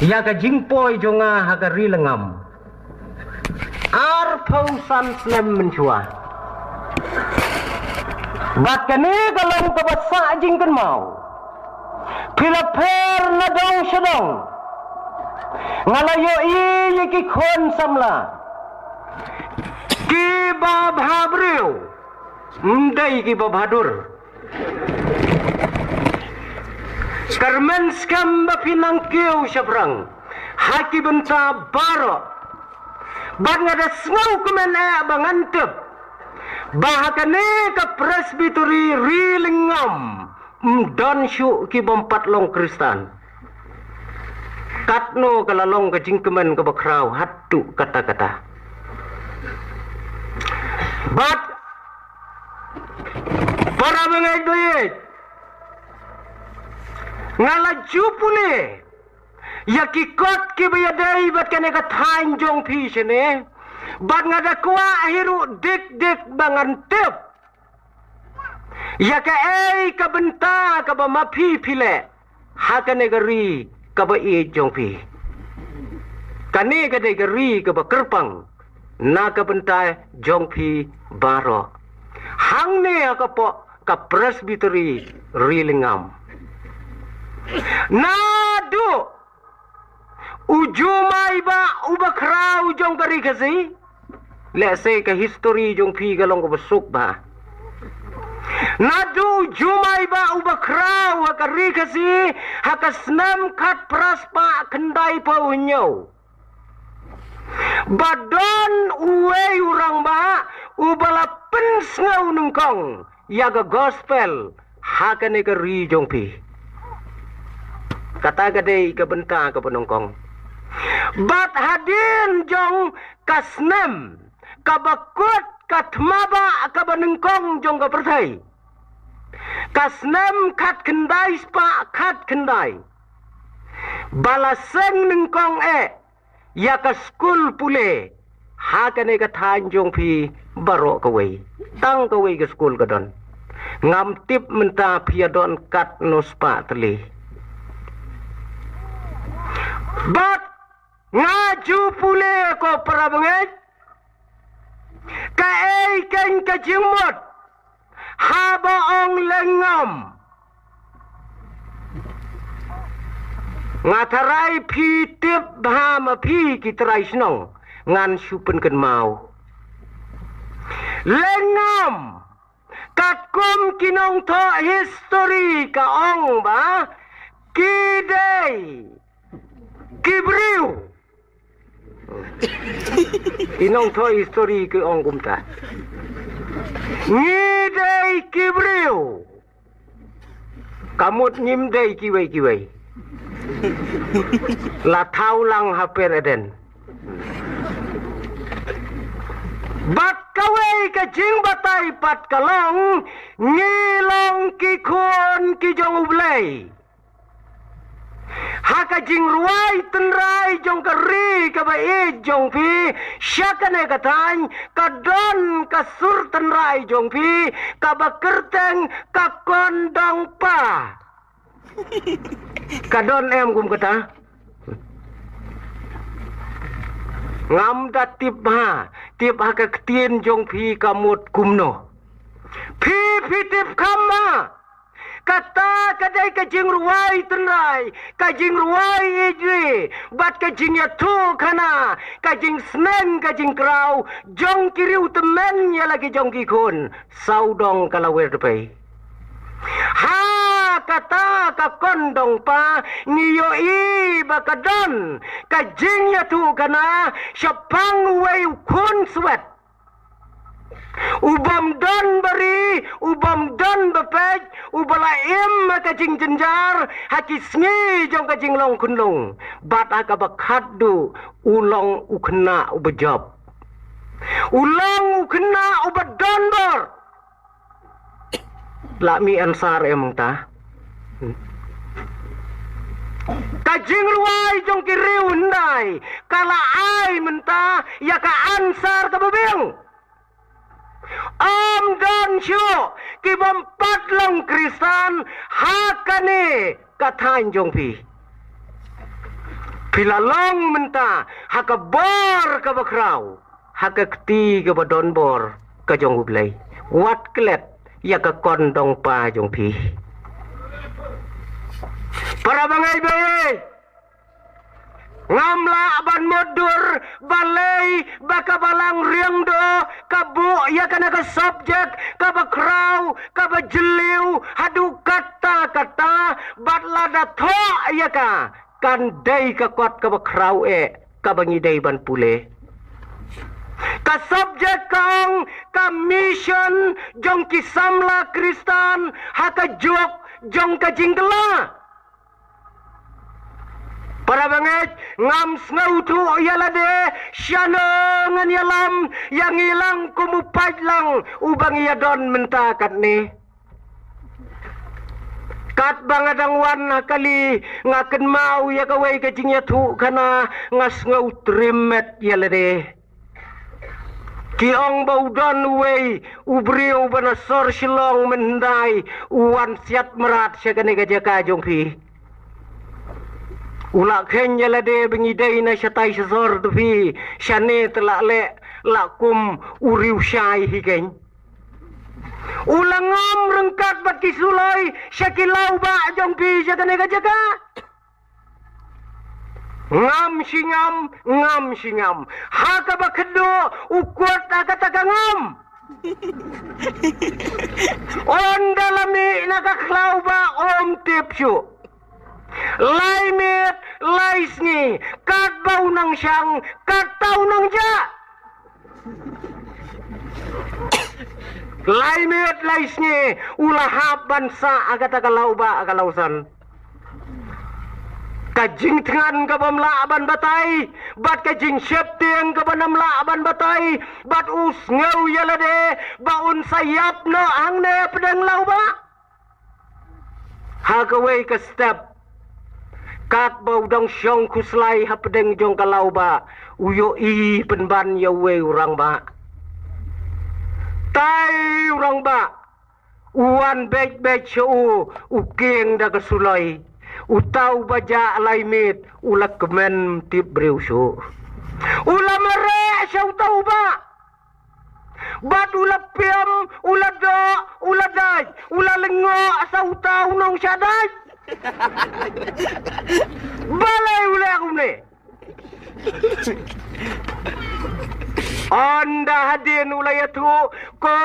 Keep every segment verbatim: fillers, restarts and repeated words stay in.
ïa ka jingpoi jong nga ha ka ri lyngngam. Arphew san snem mynshuwa. Bad kane ka long kaba sah jingkynmaw. Phi la pher na dong sha dong. Nga la ïohi ïa ki khun samla. Kiba bha briew. Ym dei kiba bha dur. Kyrmen skhem ba phi nang kiew shaphrang ha ki bynta baroh. Bad nga da sngewkmen eh ba ngan tip ba ha kane ka Presbytery Ri Lyngngam ym don shuh ki bym pat long Khristan. Katno ka la long ka jingkmen kaba khraw haduh katta katta. Bad para bangeit bangeit, nga la ju pule ïa ki kot kiba ïadei bad kane ka thaiñ jong phi shane. Bad nga da kwah hi ruh dik dik ba ngan tip ïa kaei ka bynta kaba ma phi phi leh ha kane ka ri kaba ïeit jong phi. Kane ka dei ka ri kaba kyrpang na ka bynta jong phi baroh. Hangne ha ka pok ka Presbytery Ri Lyngngam. Naduh u jumai ba uba khraw jong ka ri Khasi. Lehse ka history jong phi ka long kaba suk ba. Naduh u jumai ba uba khraw ha ka ri Khasi ha ka snem khatphra spah khyndaiphew hynñiew. Ba don uwei u rangbah uba la pynsngew nyngkong ïa ka gospel ha kane ka ri jong phi. Kata ka dei ka bynta kaba nyngkong. Bad hadien jong ka snem kaba kut ka thma ba kaba nyngkong jong ka pyrthei, ka snem khatkhyndai spah khatkhyndai, ba la seng nyngkong eh ïa ka skul pule ha kane ka thaiñ jong phi baroh kawei. Tang kawei ka skul ka don. Ngam tip mynta phi ïa don katno spah tylli. Bad nga ju pule ko para bangeit, kaei kein ka jingmut haba ong Lyngngam? Nga tharai phi tip bha ma phi ki trai shnong, ngan shu pynkynmaw. Lyngngam, katkum ki nongthoh history ka ong ba ki dei ki briew. Ki nongthoh history ki ong kumta. Ngi dei ki briew. Ka mut ngim dei kiwei kiwei. La thaw lang ha Pyrden. Bad kawei ka jingbatai pat ka long, ngi long ki khun ki jong U Blei. Ha ka jingrwai tynrai jong ka ri kaba ïeit jong phi, sha kane ka thaiñ, ka don ka sur tynrai jong phi kaba kyrteng ka Kondongpa. Ka don em kum kata? Ngam da tip bha, tip ha ka ktien jong phi ka mut kumno. Phi, phi tip kham bha. Kata ka dei ka jingrwai tynrai, ka jingrwai ïeit ri, bad ka jingïathuhkhana, ka jingsneng, ka jingkraw jong ki riewtymmen ïa la ki jong ki khun. Sawdong ka la wer dpei. Ha kata ka Kondongpa ngi ïohi ba ka don ka jingïathuhkhana shaphang uwei u khun swet u bym don bari, u bym don bapeit, uba la im ha ka jingjynjar ha ki sngi jong ka jinglong khunlung. Bad ha kaba khatduh u long u khynnah uba jop, u long u khynnah uba don bor. La mih answer em mynta? Ka jingrwai jong ki riewhyndai ka la ai mynta ïa ka answer kaba biang. Ym don shuh ki bym pat long Khristan ha kane ka thaiñ jong phi. Phi la long mynta ha ka bor kaba khraw, ha ka kti kaba don bor ka jong U Blei. Wat klet ïa ka kondong pa jong phi. Para bangeit, bangeit, ngam lah ban mutdur balei ba ka balang riangdo ka buh ïa kane ka subject kaba khraw, kaba jylliew haduh katta katta, bad lada thoh ïa ka, kan dei ka kot kaba khraw eh kaba ngi dei ban pule. Ka subject ka ong ka mission jong ki samla Khristan ha ka juk jong ka jingkylla. Para bangeit, ngam sngewthuh ïa lade shano ngan ïalam ïa ngi lang kum u paidlang uba ngi ïadon mynta katne. Katba nga dang wan ha kali, nga kynmaw ïa kawei ka jingïathuhkhana, nga sngew triem met ïa lade. Ki ong ba u don uwei u briew ba na sor Shillong mynhyndai, u wan siat mrad sha kane ka jaka jong phi. U la kheiñ ïa lade ba ngi dei na shatai shasor te phi, shane te la leh la kum u riewshai hi keiñ. U la ngam ryngkat bad ki suloi sha ki lawbah jong phi sha kane ka jaka. Ngam shi ngam, ngam shi ngam. Ha kaba kynduh u kut ha kata ka ngam. Ynda la mih na ka khlaw ba ym tip shuh. Lai miet, lai sngi, katba u nang shang, kata u nang jah. Lai miet lai sngi u la hap ban sah ha kata ka lawbah ka lawsan. Ka jingthngan kaba ym lah ban batai, bad ka jingsheptieng kaba ym lah ban batai, bad u sngew ïa lade ba un sa ïap noh hangne pdeng lawbah. Ha kawei ka step, katba u dang shong khuslai hapdeng jong ka lawbah, u ïohi pynban ïa uwei u rangbah. Tai u rangbah, u wan beit beit sha u, u kieng da ka suloi. Uta uba jah lai miet, u la kmen tip briew shuh. U la mareh sha uta u bah. Bad u la piam, u la doh, u la dait, u la lyngngoh sa uta u nongshah dait. Balei u leh kumne? Ynda hadien u la ïathuh, ko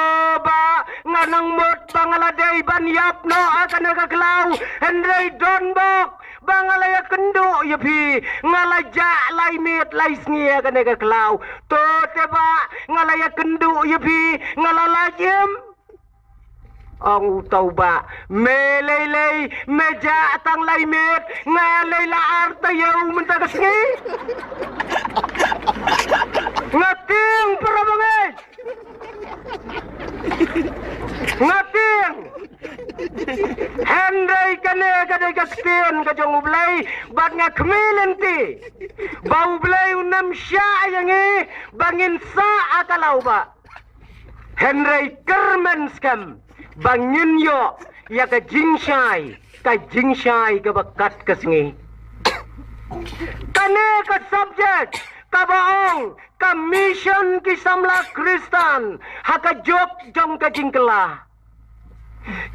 bah, nga nang mut ba nga la dei ban ïap noh ha kane ka khlaw, hynrei don bok ba nga la ïakynduh ïa phi, nga la jah lai miet lai sngi ha kane ka khlaw. To te bah, nga la ïakynduh ïa phi, nga la lait im. Ong uta u bah, me lei lei, me jah tang lai miet, nga lei la ar taïew mynta ka sngi. Nga tieng para bangeit. Nga tieng. Hynrei kane ka dei ka ktien ka jong U Blei, bad nga khmih lynti ba U Blei un ym shah ïa ngi ba ngin sah ha ka lawbah. Hynrei kyrmen skhem ba ngin ïoh ïa ka jingshai, ka jingshai kaba kat ka sngi. Kane ka subject kaba ong ka mission ki samla Khristan ha ka juk jong ka jingkylla.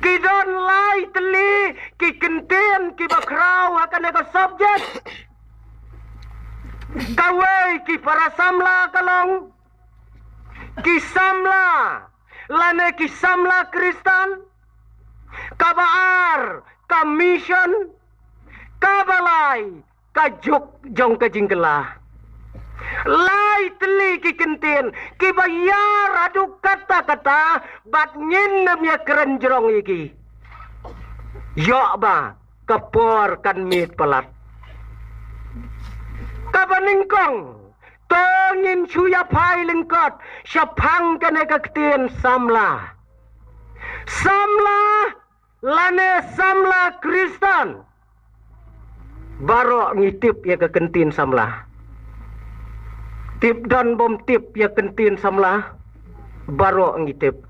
Ki don lai tylli ki kyntien kiba khraw ha kane ka subject. Kawei, ki para samla ka long, ki samla lane ki samla Khristan. Kaba ar, ka mission. Kaba lai, ka juk jong ka jingkylla. Lai tylli ki kyntien kiba ïar haduh katta katta bad ngin ym ïakren jrong ïa ki. Ïoh ba ka por kan miet palat. Kaba nyngkong, to ngin shu ïaphai lyngkot shaphang kane ka ktien samla. Samla lane samla Khristan. Baroh ngi tip ïa ka kyntien samla. Tip don bym tip ïa ka kyntien samla, baroh ngi tip.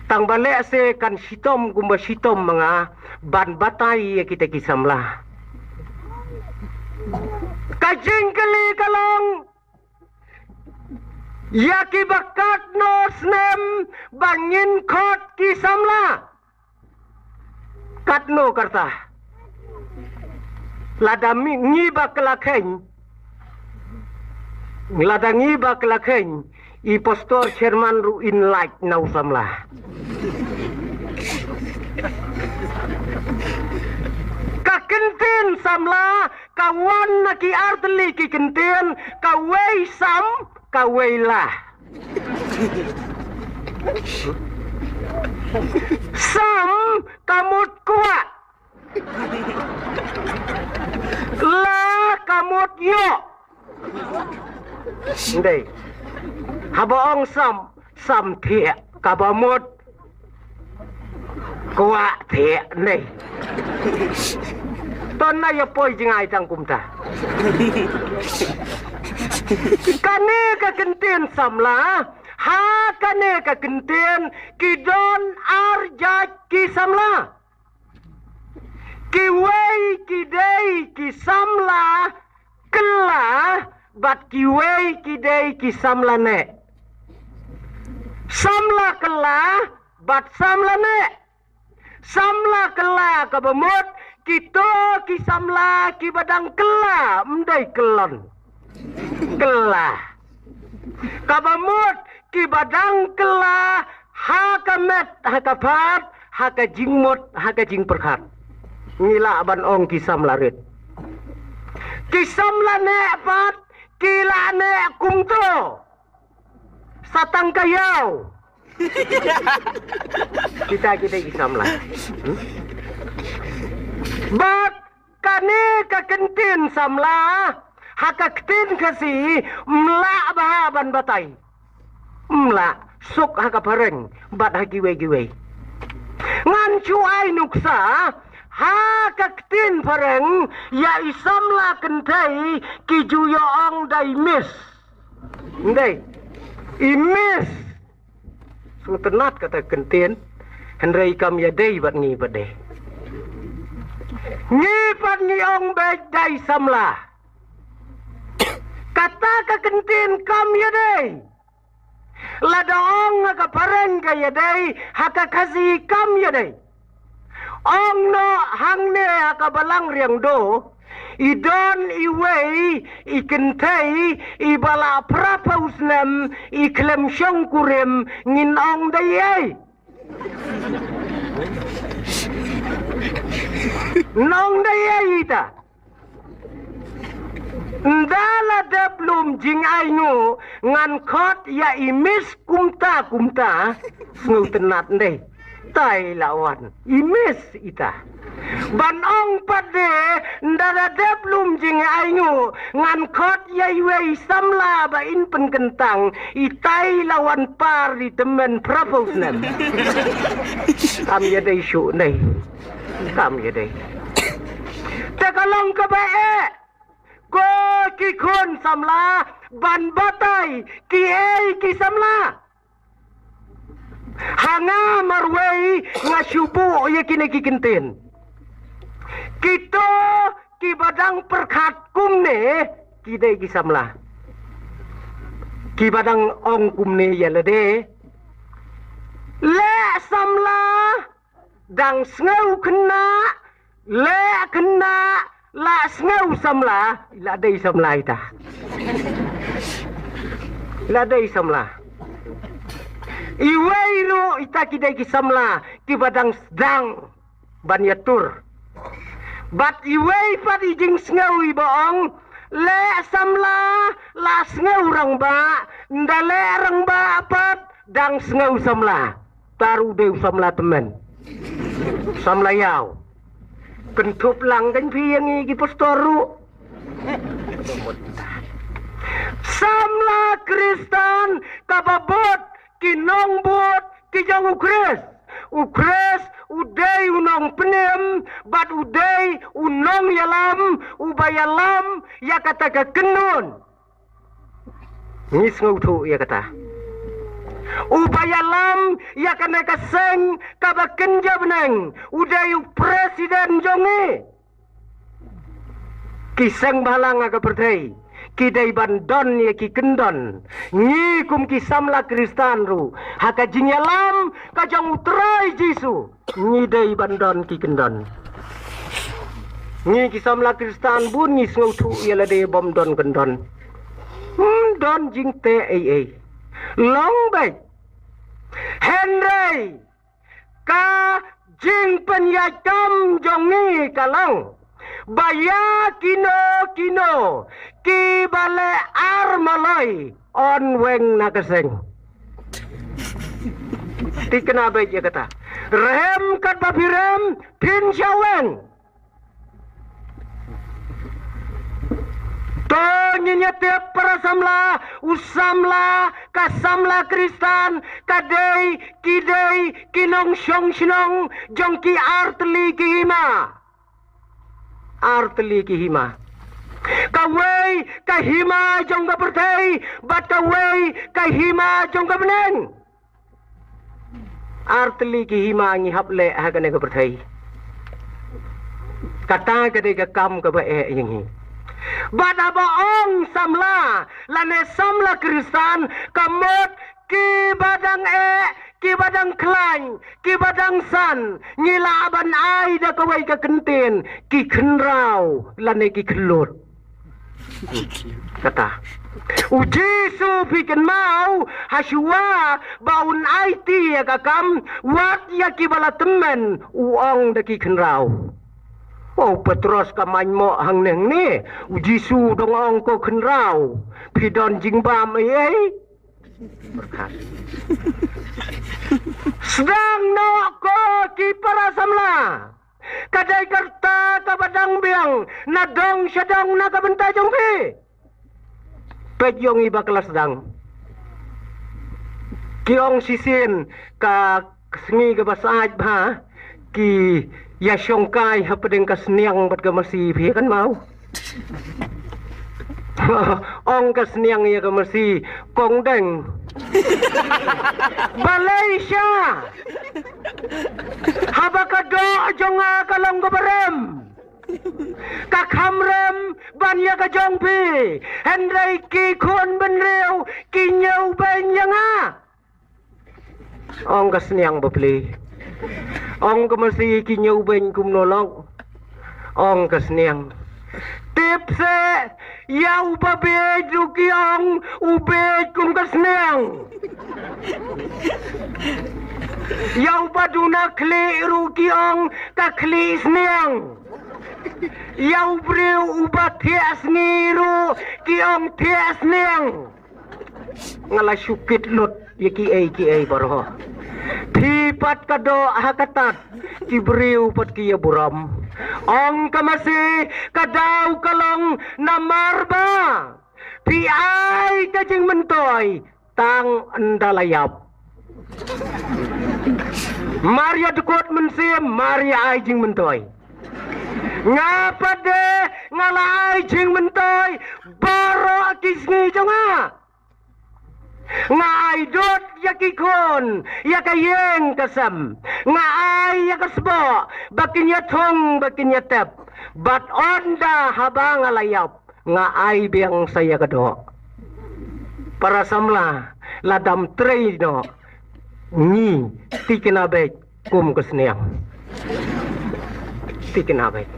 Tang ba lehse kan shitom kumba shitom ma nga ban batai ïa kita ki samla. Ka jingkylli ka long, ïa ki ba katno snem ba ngin khot ki samla? Katno ka rta? Lada mi, ngi ba kylla kheiñ, lada ngi ba kylla kheiñ, i pastor chairman ruh in lait na u samla. Ka kyntien samla ka wan na ki artylli ki kyntien, kawei sam, kawei la. Sam ka mut kwah, la ka mut ïoh. Ndei. Haba ong sam, sam thiah, kaba mut kwah thiah, ndei. Ton na ïa poi jngai tang kumta. Kane ka kyntien samla, ha kane ka kyntien ki don ar jait ki samla. Kiwei ki dei ki samla kylla, bad kiwei ki dei ki samla neh. Samla kylla bad samla neh. Samla kylla kaba mut kito ki samla kiba dang kylla, ym dei kyllon. Kylla. Kaba mut kiba dang kylla ha ka met, ha ka phad, ha ka jingmut, ha ka jingpyrkhat. Ngi lah ban ong ki samla rit. Ki samla neh pat ki la neh kumto. Sa tang ka ïaw. Kita ki dei ki samla. Hmm? Bad kane ka kyntien samla, ha ka ktien Khasi, ym lah bha ban batai. Ym lah, suk ha ka phareng bad ha kiwei kiwei. Ngan shu ai nuksa, ha ka ktien phareng, ïa i samla kynthei ki ju ïa ong da i miss. Ndei, i miss. Sngewtynnat kata ka kyntien, hynrei kam ïadei bad ngi pat de. Ngi pat ngi ong beit da i samla. Kata ka kyntien kam ïadei. Lada ong ha ka phareng ka ïadei, ha ka Khasi kam ïadei. Ong noh hangne ha ka Balang Riangdo, i don iwei i kynthei iba la phra phew snem, i khlem shong kurim, ngin ong da ei? Ngin ong da ei ita? Ynda la dep lum jingainguh, ngan khot ïa i miss kumta kumta, sngewtynnat ndei. Tai la wan i miss ita. Ban ong pat de, ynda la dep lum jingainguh, ngan khot ïa iwei i samla ba in pynkyntang, i tai la wan par i tymmen phra phew snem. Kam ïadei shuh ndei. Kam ïadei. Te ka long kaba eh, ko ki khun samla, ban batai kiei ki samla. Ha nga marwei nga shu buh ïa kine ki kyntien. Kito kiba dang pyrkhat kumne, ki dei ki samla. Kiba dang ong kumne ïa lade, leh samla, dang sngew khynnah, leh khynnah, la sngew samla, la dei samla ita. La dei samla. Iwei ruh ita ki dei ki samla kiba dang sdang ban ïatur. Bad iwei pat i jingsngew iba ong, leh samla, la sngew rangbah, ynda leh rangbah pat, dang sngew samla. Tar u dei u samla tymmen. Samla ïaw. Kynthup lang kan phi ïa ngi ki pastor ruh. Samla Khristan kaba bud, ki nongbud ki jong u Khrist. U Khrist u dei u nongpynim bad u dei u nongïalam, uba ïalam ïa kata ka kynhun. Ngi sngewthuh ïa kata. Uba ïalam ïa kane ka seng kaba kynja bneng, u dei u president jong ngi. Ki seng bhalang ha ka pyrthei ki dei ban don ïa ki kyndon. Ngi kum ki samla Khristan ruh, ha ka jingïalam ka jong U Trai Jisu, ngi dei ban don ki kyndon. Ngi ki samla Khristan bun ngi sngewthuh ïa lade bym don kyndon. Hmm, don jingteh ei ei. Long beit. Hynrei ka jingpynïaid kam jong ngi ka long ba ïa kino kino kiba leh ar maloi yn weng na ka seng. Thikna beit ïa kata. Rhem katba phi rhem phin sa weng. To ngin ïa tip para samla, u samla, ka samla Khristan ka dei, ki dei ki nongshong shnong jong ki artylli ki hima. Artylli ki hima. Kawei ka hima jong ka pyrthei bad kawei ka hima jong ka bneng. Artylli ki hima ngi hap leh ha kane ka pyrthei. Kata ka dei ka kam kaba eh ïa ngi. Bad haba ong samla lane samla Khristan, ka mut kiba dang eh, kiba dang khlaiñ, kiba dang san, ngi lah ban ai da kawei ka kyntien, ki khynraw lane ki khyllood. Kata. U Jisu phi kynmaw, hashuwa ba un aiti ïa ka kam, wat ïa kiba la tymmen u ong da ki khynraw. O Petros ka maiñ mo hangne hangne, u Jisu dang ong ko khynraw. Phi don jingbam ei ei? Sdang noh ko ki para samla. Ka dei ka rta kaba dang biang na dong sha dong na ka bynta jong phi. Peit ïong i ba ka la sdang. Ki ong shisien ka sngi kaba sait bha ki ïa shongkai hapdeng ka sniang bad ka masi, phi kynmaw? Ong ka sniang ïa ka masi, kong deng. Balei sha? Haba ka doh jong nga ka long kaba rem. Ka kham rem ban ïa ka jong phi. Hynrei ki khun bynriew ki ñiewbeiñ ïa nga. Ong ka sniang bapli. Ong ka masi, ki ñiewbeiñ kumno long? Ong ka sniang. Tip seh, ïa uba bieit ruh ki ong u bieit kum ka sniang. Ïa uba duna khlieh ruh ki ong ka khlieh sniang. Ïa u briew uba thiah sngi ruh ki ong thiah sniang. Nga la shu kit lut ïa kiei kiei baroh. Phi pat ka doh ha ka tad, ki briew pat ki ïa burom. Ong ka masi, ka daw ka long namar ba phi ai ka jingmyntoi tang ynda la ïap. Mar ïa dkut mynsiem, mar ïa ai jingmyntoi. Nga pat de nga la ai jingmyntoi baroh ki sngi jong nga. Nga ai dud ïa ki khun, ïa ka ïing ka sem. Nga ai ïa ka sboh ba kin ïa thung, ba kin ïa tep. Bad ynda haba nga la ïap, nga ai biang sa ïa ka doh. Para samla, la dam trei noh. Ngi, thikna beit kum ka sniang. Thikna beit.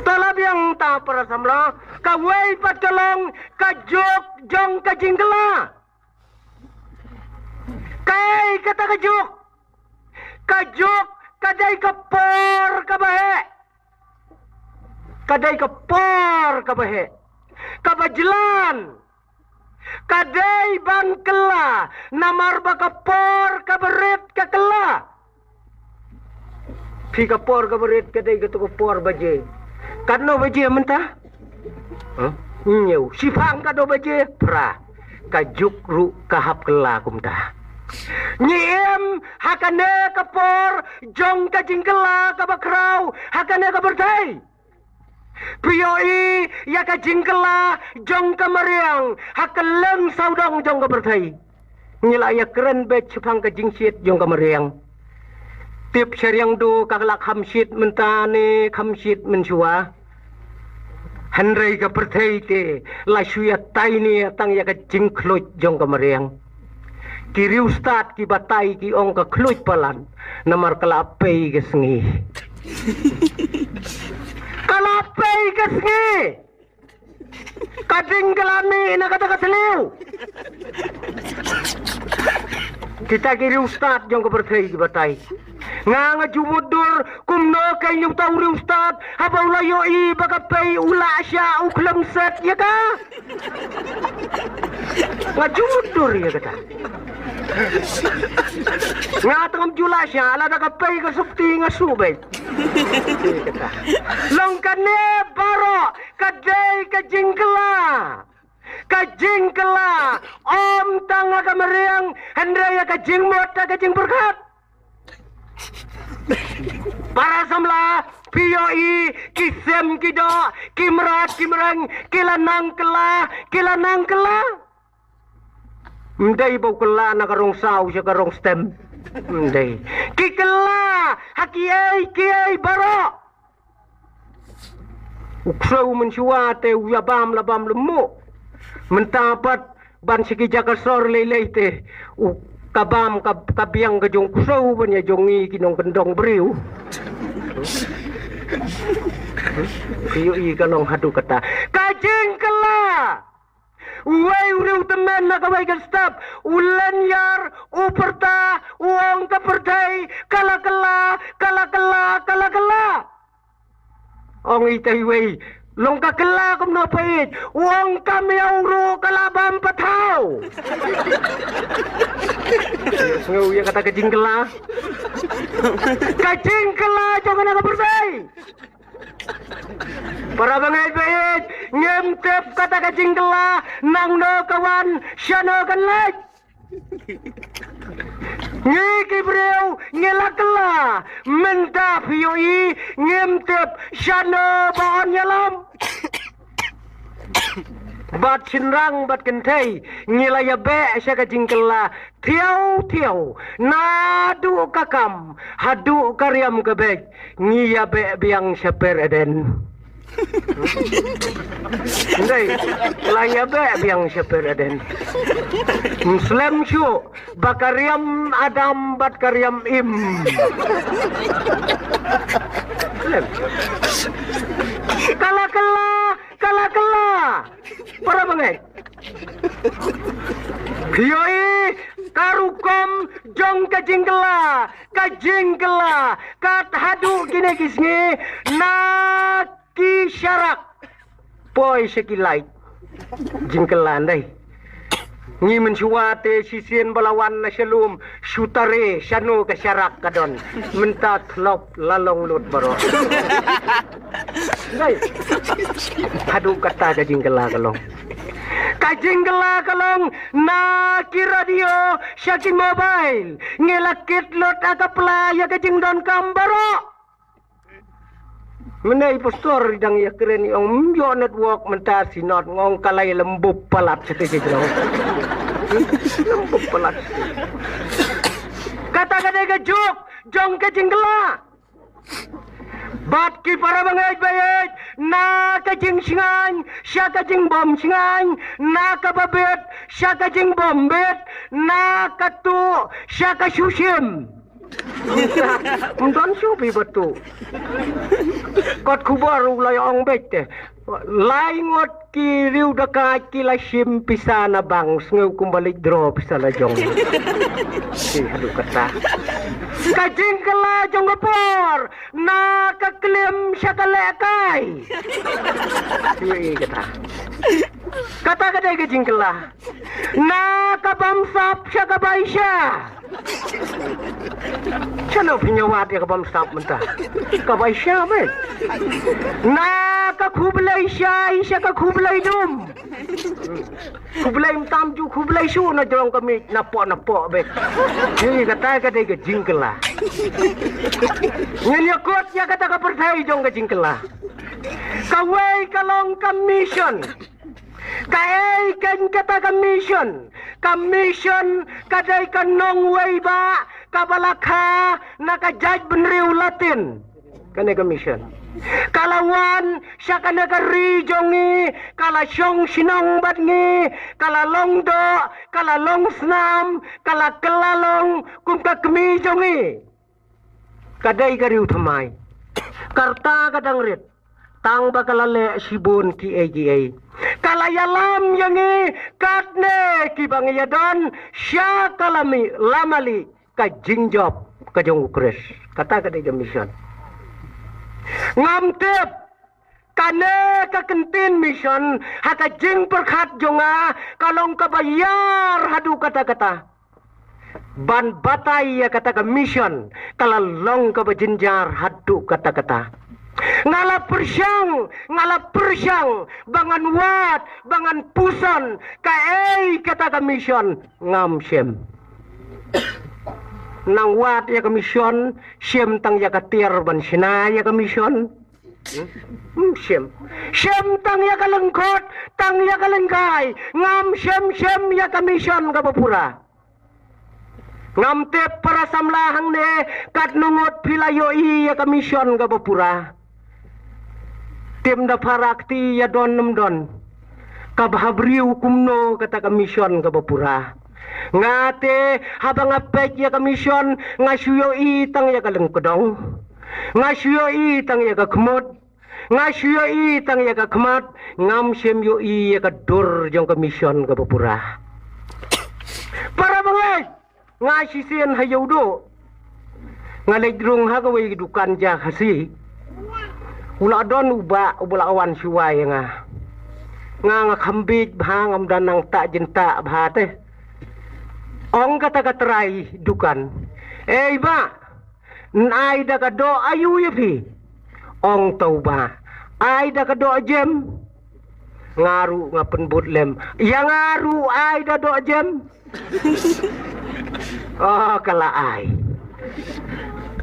To la biang ta para samla, kawei pat ka long ka juk jong ka jingkylla. Kaei kata ka juk? Ka juk ka dei ka por kaba heh. Ka dei ka por kaba heh, kaba jlan. Ka dei ban kylla, namar ba ka por kaba rit ka kylla. Phi, ka por kaba rit ka dei kato ka por baje. Katno baje mynta? Huh? Hynñiew. Shiphang katno baje? Phra. Ka juk ruh ka hap kylla kumta. Ngi im ha kane ka por jong ka jingkylla kaba khraw ha kane ka pyrthei. Phi ïohi ïa ka jingkylla jong ka mariang ha kylleng sawdong jong ka pyrthei. Ngi la ïa kren beit shaphang ka jingshit jong ka mariang. Tip shariang do ka la kham shit mynta ne kham shit mynshuwa. Hynrei ka pyrthei te la shu ïa tai ne ïa tang ïa ka jingkhluit jong ka mariang. Ki riewstad ki batai ki ong ka khluit palat, namar ka la pei ka sngi. Ka la pei ka sngi. Ka ding ka la mih na kata ka thliew. Kita ki riewstad jong ka pyrthei ki batai. Nga nga ju mutdur kumno ka ïa uta u riewstad haba u la ïohi ba ka pei u la sha u khlem set ïa ka. Nga ju mutdur ïa kata. Nga tang ju la sha lada ka pei ka sukti nga shu beit. Long kane baroh ka dei ka jingkylla. Ka jingkylla, ym tang ha ka mariang, hynrei ha ka jingmut, ha ka jingpyrkhat. Para samla, phi ïohi, ki sem ki doh, ki mrad ki mreng, ki la nang kylla, ki la nang kylla. Ym dei ba u kylla na ka rong saw sha ka rong stem. Ym dei. Ki kylla ha kiei kiei baroh. U ksew mynshuwa te u ïa bam la bam lemo. Mynta pat ban sha ki jaka sor lei lei te u ka bam ka, ka biang ka jong u ksew ban ïa jong ngi ki nongkyndong briew. Ki ïohi ka long haduh kata. Ka jingkylla. Uwei u riewtymmen na kawei ka step, u lyniar, u pyrta, u ong ka pyrthei, ka la kylla, ka la kylla, ka la kylla. Ong ita iwei, long ka kylla kumno phi ïeit, u ong ka miaw ruh ka la bam pathaw. Sngew ïa kata ka jingkylla. Ka jingkylla jong kane ka pyrthei. Para bangeit baieit, ngim tip kata ka jingkylla, nangno ka wan, shano kan leit. Ngi ki briew, ngi la kylla, mynta phi ïohi, ngim tip, shano ba yn ïalam. Bad shynrang bad kynthei, ngi la ïa beh sha ka jingkylla, thiaw thiaw, naduh ka kam, haduh ka riam ka beit, ngi ïa beh biang sha per Eden. Ndei, la ïa beh biang sha per Eden. Ym slem shuh, ba ka riam Adam bad ka riam Im. Slem shuh. Ka la kylla, ka la kylla. Para bangeit. Phi ïohi ka rukom jong ka jingkylla, ka jingkylla, kat haduh kine ki sngi, na ki sharak. Poi sha ki light. Jingkylla ndei. Ngi mynshuwa te shisien ba la wan na sha lum, shu tare, shano ka sharak ka don. Mynta thlop, la long lut baroh. Ndei. Haduh kata ka jingkylla ka long. Ka jingkylla ka long, na ki radio, sha ki mobile. Ngi la kit lut ha ka pla ïa ka jingdonkam baroh. Mynne i pastor i dang ïa kren i ong, ym ïoh network mynta synod, nga ong ka la ïa lymbup palat sha te jong. Lymbup palat. Kata ka dei ka juk jong ka jingkylla. Bad ki para bangeit baieit, na ka jingshngaiñ sha ka jingbym shngaiñ, na ka babit sha ka jingbym bit, na ka tuh sha ka shu shim. Ym don shuh phi ba tuh. Kot khubor u la ong beit te. Lai ngut ki riew dakaid ki la shim pisa na bank, sngew kumba leit draw pisa la jong. Ki haduh kata. Ka jingkylla jong ka por, na ka klim sha ka lehkai. Ki kata. Kata ka dei ka jingkylla. Na ka bamsap sha ka bai sha. Shano phi ïa wad ïa ka bamsap mynta. Ka bai sha me. Na ka khublei sha, sha ka khublei dum. Khublei mynta ym ju khublei shuh na jrong ka miej, na poh na poh beit. Ni kata ka dei ka jingkylla. Ngin ïa kut ïa kata ka pyrthei jong ka jingkylla. Kawei ka long ka mission. Kaei keiñ kata ka mission? Ka mission ka dei ka nongwei bah kaba la kha na ka jaitbynriew Latin. Kane ka mission. Ka la wan sha kane ka ri jong ngi, ka la shong shnong bad ngi, ka la long doh, ka la long snam, ka la kylla long kum ka kmie jong ngi. Ka dei ka riewthymmai. Ka rta ka dang rit. Tang ba ka la leh shibun kiei kiei. Ka la ïalam ïa ngi katne kiba ngi ïadon sha ka la mih la mali ka jingjop ka jong u Khrist. Kata ka dei ka mission. Ngam tip kane ka kyntien mission ha ka jingpyrkhat jong nga ka long kaba ïar haduh katta katta. Ban batai ïa kata ka mission ka la long kaba jynjar haduh katta katta. Nga la pyrshang, nga la pyrshang ba ngan wad, ba ngan puson kaei kata ka mission, ngam shim. Nang wad ïa ka mission, shim tang ïa ka tiar ban shna ïa ka mission. Hmm, shim. Shim tang ïa ka lyngkot, tang ïa ka lyngkai. Ngam shim, shim ïa ka mission kaba pura. Ngam tip para samla hangne katno ngut phi la ïohi ïa ka mission kaba pura. Tim da pharap te ïa don nym don. Ka bha briew kumno kata ka mission kaba pura. Nga te haba nga peit ïa ka mission nga shu ïohi tang ïa ka lyngkdong. Nga shu ïohi tang ïa ka khmut. Nga shu ïohi tang ïa ka khmat, ngam shym ïohi ïa ka dur jong ka mission kaba pura. Para bangeit, nga shisien ha Ïewduh. Nga leit rung ha kawei ka dukan ja Khasi. U la don u bah, u ba la wan shuwa ïa nga. Nga nga kham bit bha, ngam da nang tah jin tah bha te. Ong kata ka trai dukan. Ei bah, N ai da ka doh aïu ïa phi? Ong uta u bah. Ai da ka doh jem. Nga ruh nga pynbud lem. Ïa nga ruh ai da doh jem. Oh, ka la ai.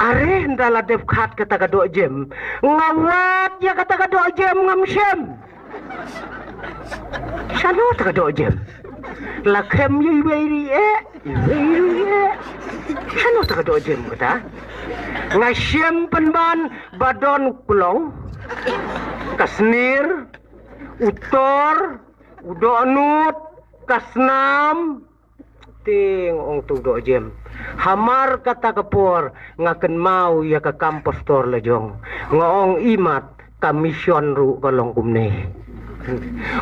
Are ynda la dep khat kata ka doh jem. Nga wad ïa kata ka doh jem ngam shim. Shano ta ka doh jem? La khem ïa iwei ri eh, iwei ri eh. Shano ta ka doh jem kata? Nga shem pynban ba don u klong, ka snir, u tor, u dohnud, ka snam, Te nga ong uta u doh jem. Hamar kata ka por nga kynmaw ïa ka kam pastor la jong. Nga ong imat ka mission ruh ka long kumne.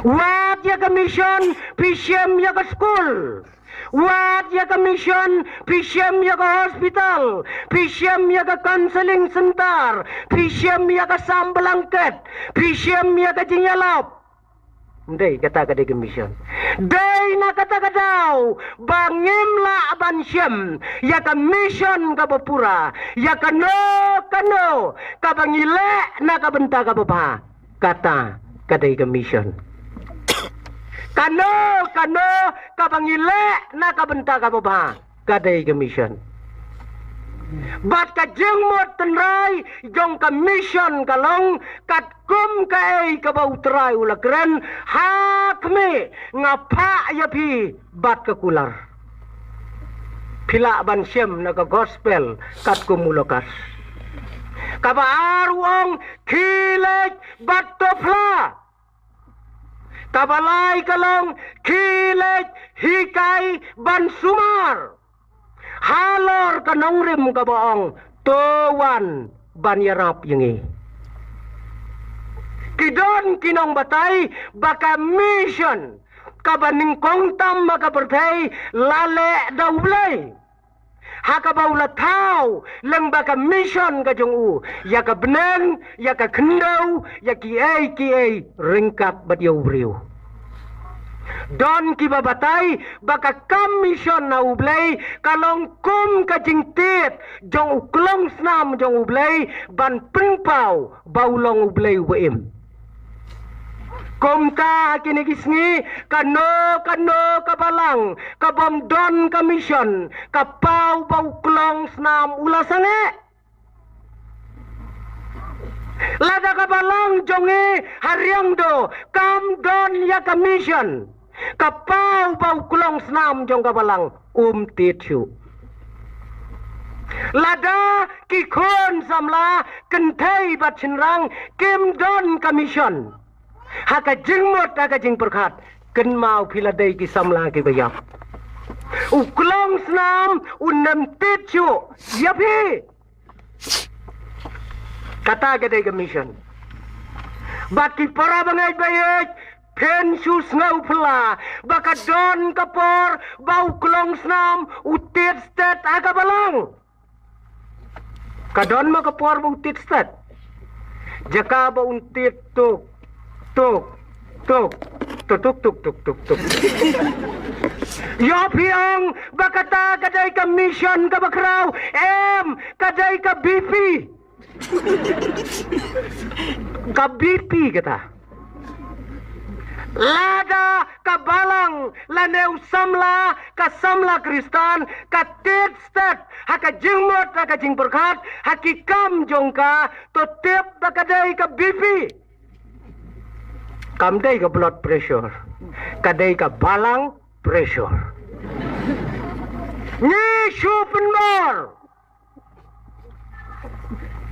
Wat ïa ka mission phi shem ïa ka skul. Wat ïa ka mission phi shem ïa ka hospital. Phi shem ïa ka counseling center. Phi shem ïa ka sam blanket. Phi shem ïa ka jingïalap. Ndei kata ka dei ka mission. Dei na kata ka daw ba ngim lah ban shem ïa ka mission kaba pura, ïa kano kano kaba ngi leh na ka bynta kaba bha. Kata ka dei ka mission. Kano kano kaba ngi leh na ka bynta kaba bha. Ka dei ka mission. Bad ka jingmut tynrai jong ka mission ka long katkum kaei kaba U Trai u la kren, ha khmih nga phah ïa phi bad ka kular. Phi lah ban shem na ka gospel katkum u Lukas. Kaba ar u ong khie leit bad to phla. Kaba lai ka long khie leit hikai ban sumar. Halor ka nongrim kaba ong to wan ban ïarap ïa ngi. Ki don ki nongbatai ba ka mission kaba nyngkong tam ha ka pyrthei la leh da U Blei. Ha kaba u la thaw lyngba ka mission ka jong u ïa ka bneng, ïa ka khyndew, ïa kiei kiei ryngkat bad ïa u briew. Don kiba batai ba ka kam mission na U Blei ka long kum ka jingtied jong u klongsnam jong U Blei ban pynpaw ba u long U Blei uba im. Kumta ha kine ki sngi kano kano ka balang ka bym don ka mission ka paw ba u klongsnam u la sangeh. Lada ka balang jong ngi ha Riangdo kam don ïa ka mission ka paw ba u klongsnam jong ka balang um tied shuh. Lada ki khun samla kynthei bad shynrang kim don ka mission ha ka jingmut ha ka jingpyrkhat, kynmaw phi la dei ki samla kiba ïap. U klong snam un nym tied shuh ïa phi. Kata ka dei ka mission. Bad ki para bangeit baieit, phin shu sngewphylla ba ka don ka por ba u klong snam u tied stet ha ka balang. Ka don ma ka por ba u tied stet? Jaka ba un tied tuk tuk tuk tuk tuk tuk tuk tuk tuk. Ïoh phi ong ba kata ka dei ka mission kaba khraw? Em, ka dei ka B P. Ka B P kata. Lada ka balang lane u samla, ka samla Khristan ka tied stet ha ka jingmut ha ka jingpyrkhat, ha ki kam jong ka, to tip ba ka dei ka B P. Kam dei ka blood pressure, ka dei ka balang pressure. Ngi shu pynmor.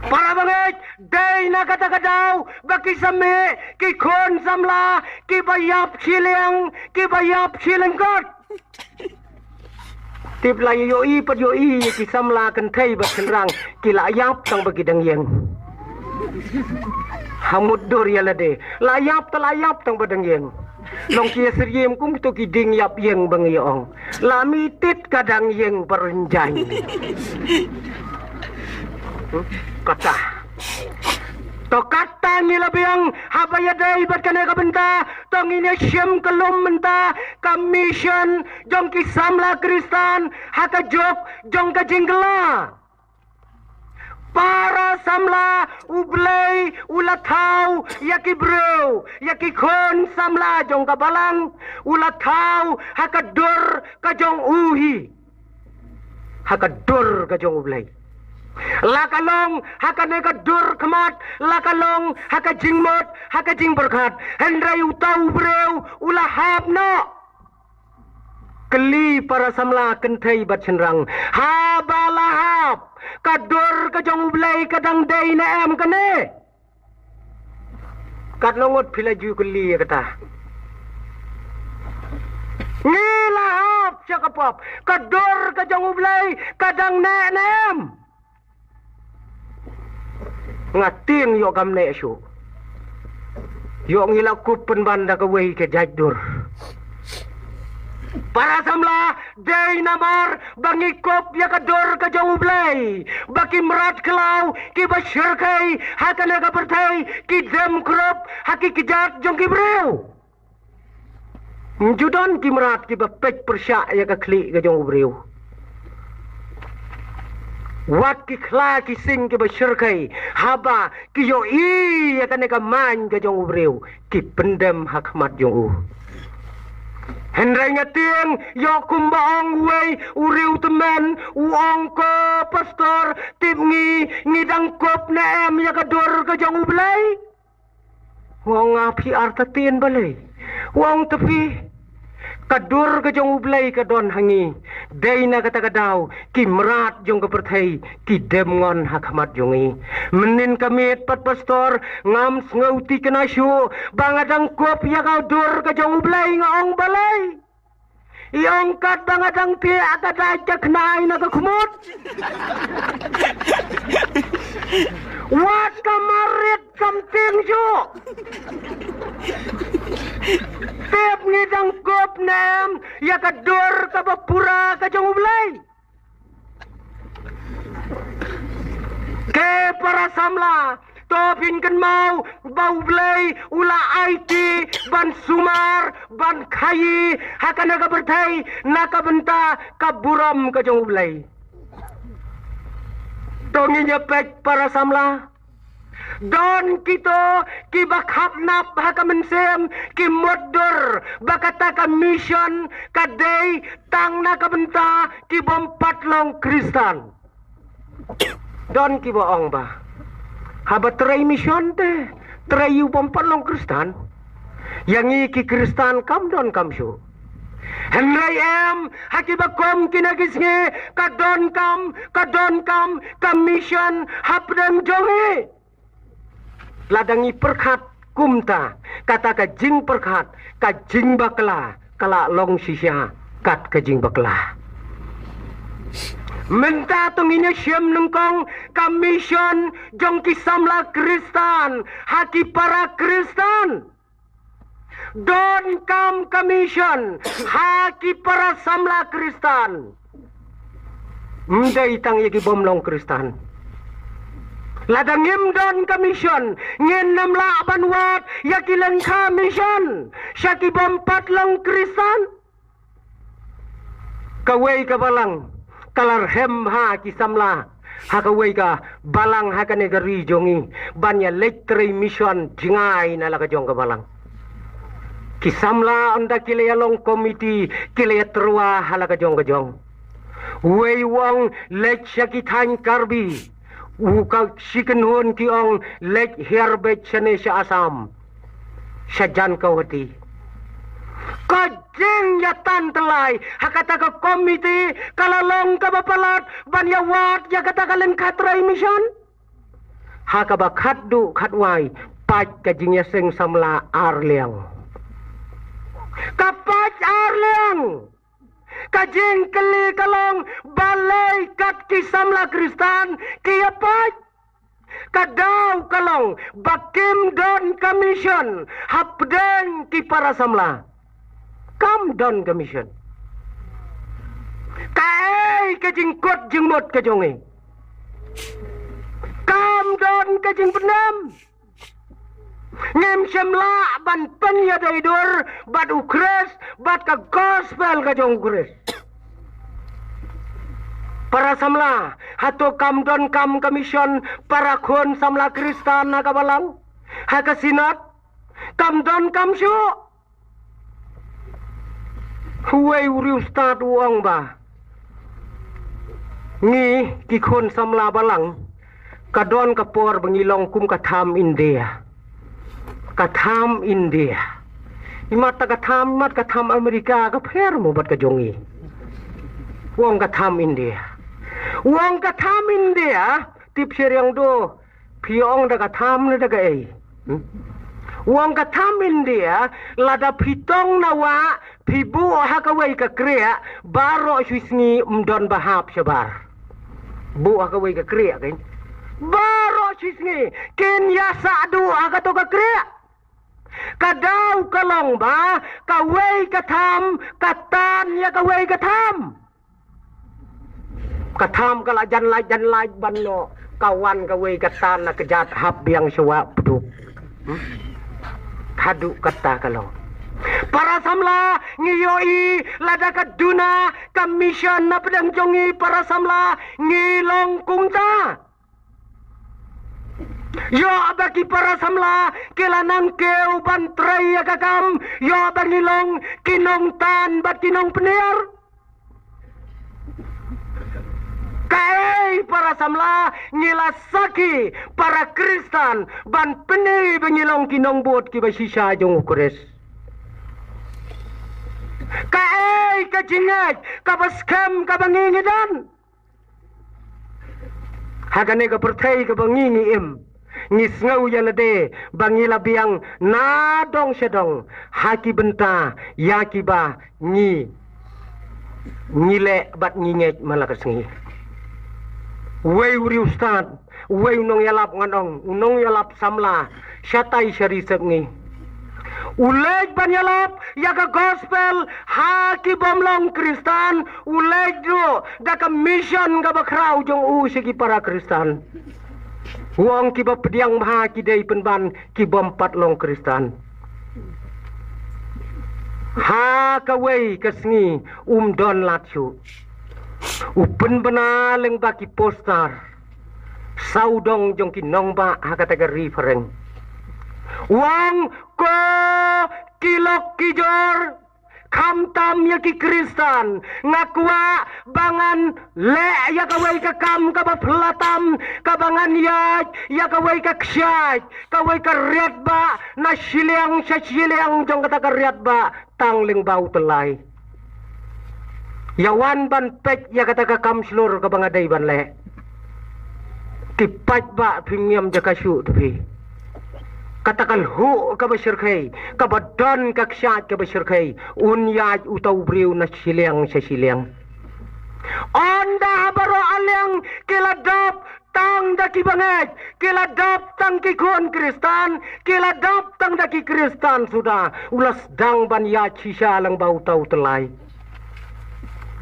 Para bangeit, dei na kata ka daw ba ki samla, ki khun samla kiba ïap shiliang, kiba ïap shiliang kot. Tip la ïohi pat ïohi ïa ki samla kynthei bad shynrang ki la ïap tang ba ki dang ïeng. Ha mutdur ïa lade la ïap, ta la ïap tang ba dang ïeng. Long ki ïa syriem kum kito ki dieng ïap ïeng ba ngi ong. La mi tit ka dang ïeng ba rynjang. Kata. To kata ngi la biang haba ïadei bad kane ka bynta, to ngin ïa shim kyllum mynta ka mission jong ki samla Khristan ha ka juk jong ka jingkylla. Para samla, U Blei u la thaw ïa ki briew, ïa ki khun samla jong ka balang, u la thaw ha ka dur ka jong u hi. Ha ka dur ka jong U Blei. La ka long ha kane ka dur khmat, la ka long ha ka jingmut, ha ka jingpyrkhat. Hynrei uta u briew u la hap noh. Kylli para samla kynthei bad shynrang, haba la hap, ka dur ka jong U Blei ka dang dei ne em kane? Katno ngut phi la ju kylli ïa kata? Ngi la hap sha ka pop, ka dur ka jong U Blei ka dang neh ne em? Nga tieng ïoh kam neh shuh. Ïoh ngi la kup pynban da kawei ka jait dur. Para samla, dei namar ba ngi kup ïa ka dur ka jong U Blei ba ki mrad khlaw kiba shyrkhei ha kane ka pyrthei ki dem krup ha ki kjat jong ki briew. Ym ju don ki mrad kiba peit pyrshah ïa ka khlieh ka jong u briew. Wat ki khla ki sing kiba shyrkhei haba ki ïohi ïa kane ka main ka jong u briew, ki pyndem ha khmat jong u. Hynrei nga tieng ïoh kumba ong uwei u riew tymmen, u ong, ko pastor, tip ngi, ngi dang kup ne em ïa ka dur ka jong U Blei? Nga ong, nga phi artatien balei? U ong, te phi, ka dur ka jong U Blei ka don ha ngi. Dei na kata ka daw ki mrad jong ka pyrthei ki dem ngon ha khmat jong ngi. Mynnin ka miet pat pastor, ngam sngew thikna shuh ba nga dang kup ïa ka dur ka jong U Blei. Nga ong, balei? I ong, katba nga dang thiah ka dait ka khnai na ka khmut. Wat ka marit kam tieng shuh. Tip ngi dang kup ne em ïa ka dur kaba pura ka jong U Blei? Ko para samla, to phin kynmaw ba U Blei u la aiti ban sumar, ban khaïi ha kane ka pyrthei na ka bynta ka burom ka jong U Blei. To ngin ïa peit para samla. Don kito kiba khapnap ha ka mynsiem, ki mutdur ba kata ka mission ka dei tang na ka bynta ki bym pat long Khristan. Don kiba ong ba haba trei mission te trei ïa u bym pat long Khristan. Ïa ngi ki Khristan kam don kam shuh. Hynrei em, ha kiba kum kine ki sngi, ka donkam, ka donkam ka mission hapdeng jong ngi. Lada ngi pyrkhat kumta, kata ka jingpyrkhat, ka jingbakla ka la long shisha kat ka jingbakla. Mynta to ngin ïa shem nyngkong ka mission jong ki samla Khristan ha ki para Khristan. Donkam ka mission ha ki para samla Khristan. Ym dei tang ïa ki bym long Khristan. Lada ngim don ka mission, ngin ym lah ban wad ïa ki lyngkha mission sha ki bym pat long Khristan. Kawei ka balang ka la rhem ha ki samla ha kawei ka balang ha kane ka ri jong ngi ban ïa leit trei mission jngai na la ka jong ka balang. Ki samla ynda ki la ïa long komiti ki la ïa tyrwa ha la ka jong ka jong. Wei u ong leit sha ki thaiñ Karbi, u ka shi kynhun ki ong leit hiar beit shane sha Assam, sha Jankawati. Ka jingïatan tyllai ha kata ka komiti ka la long kaba palat ban ïa wad ïa kata ka lyngkha trei mission. Ha kaba khatduh khatwai, pait ka jingïaseng samla ar liang. Ka pait ar liang. Ka jingkylli ka long, balei kat ki samla Khristan ki ïa pait? Ka daw ka long ba kim don ka mission hapdeng ki para samla. Kam don ka mission. Kaei ka jingkut jingmut ka jong ngi? Kam don ka jingpyndem. Ngim shym lah ban pynïadei dur bad u Khrist bad ka gospel ka jong u Khrist. Para samla, hato kam donkam ka mission para khun samla Khristan ha ka balang, ha ka synod? Kam donkam shuh. Uwei u riewstad u ong ba ngi ki khun samla balang, ka don ka por ba ngi long kum ka tham India. Ka tham India. Imat ta ka tham, imat ka tham Amerika ka pher mo bad ka jong ngi. U ong ka tham India. U ong ka tham India, tip sheriang do. Phi ong da ka tham ne da kaei? Hmm? U ong ka tham India, lada phi tong na wah, phi buh ha kawei ka kriah, baroh shi sngi ym don ba hap shabar. Buh ha kawei ka kriah kein. Baroh shi sngi kin ïa sah duh ha kato ka kriah. Ka daw ka long ba kawei ka tham ka tan ïa kawei ka tham. Ka tham ka la jan lait jan lait ban noh, ka wan kawei ka tan na kjat hap biang shuwa pduk. Hmm? Haduh kata ka long. Para samla, ngi ïohi lada ka duna ka mission na pdeng jong ngi, para samla, ngi long kumta. Ïoh ba ki para samla ki la nang kiew ban trei ïa ka kam, ïoh ba ngi long ki nongtan bad ki nongpynïar. Kaei para samla, ngi la sakhi para Khristan ban pyni ba ngi long ki nongbud kiba shisha jong u Khrist? Kaei ka jingngeit kaba skhem kaba ngi ngi don? Ha kane ka pyrthei kaba ngi ngi im, ngi sngew ïa lade ba ngi la biang na dong sha dong ha ki bynta ïa kiba ngi ngi leh bad ngi ngeit man la ka sngi. Uwei u riewstad, uwei u nongïalap, ngan ong u nongïalap samla shatai sha ri sepngi, u leit ban ïalap ïa ka gospel ha ki bym long Khristan, u leit ruh da ka mission kaba khraw jong u sha ki para Khristan. U ong kiba pdiang bha ki dei pynban ki bym pat long Khristan. Ha kawei ka sngi um don lad shuh, u pynbna lyngba ki poster sawdong jong ki nongbah ha kata ka ri phareng. U ong, ko ki lok ki jor, khamtam ïa ki Khristan, nga kwah ba ngan leh ïa kawei ka kam kaba phylla tam, kaba ngan ïaid ïa kawei ka kshaid, kawei ka riat bah na shiliang sha shiliang jong kata ka riat bah tang lyngba u tyllai. Ïa wan ban peit ïa kata ka kam shlur kaba nga dei ban leh. Ki paidbah, phim niam jaka shuh te phi. Kata ka lhuh kaba shyrkhei, kaba don ka kshaid kaba shyrkhei, un ïaid uta u briew na shiliang sha shiliang. Ynda baroh a liang ki la dap tang da ki bangeit, ki la dap tang ki khun Khristan, ki la dap tang da ki Khristan suda, u la sdang ban ïaid shisha lyngba uta u tyllai.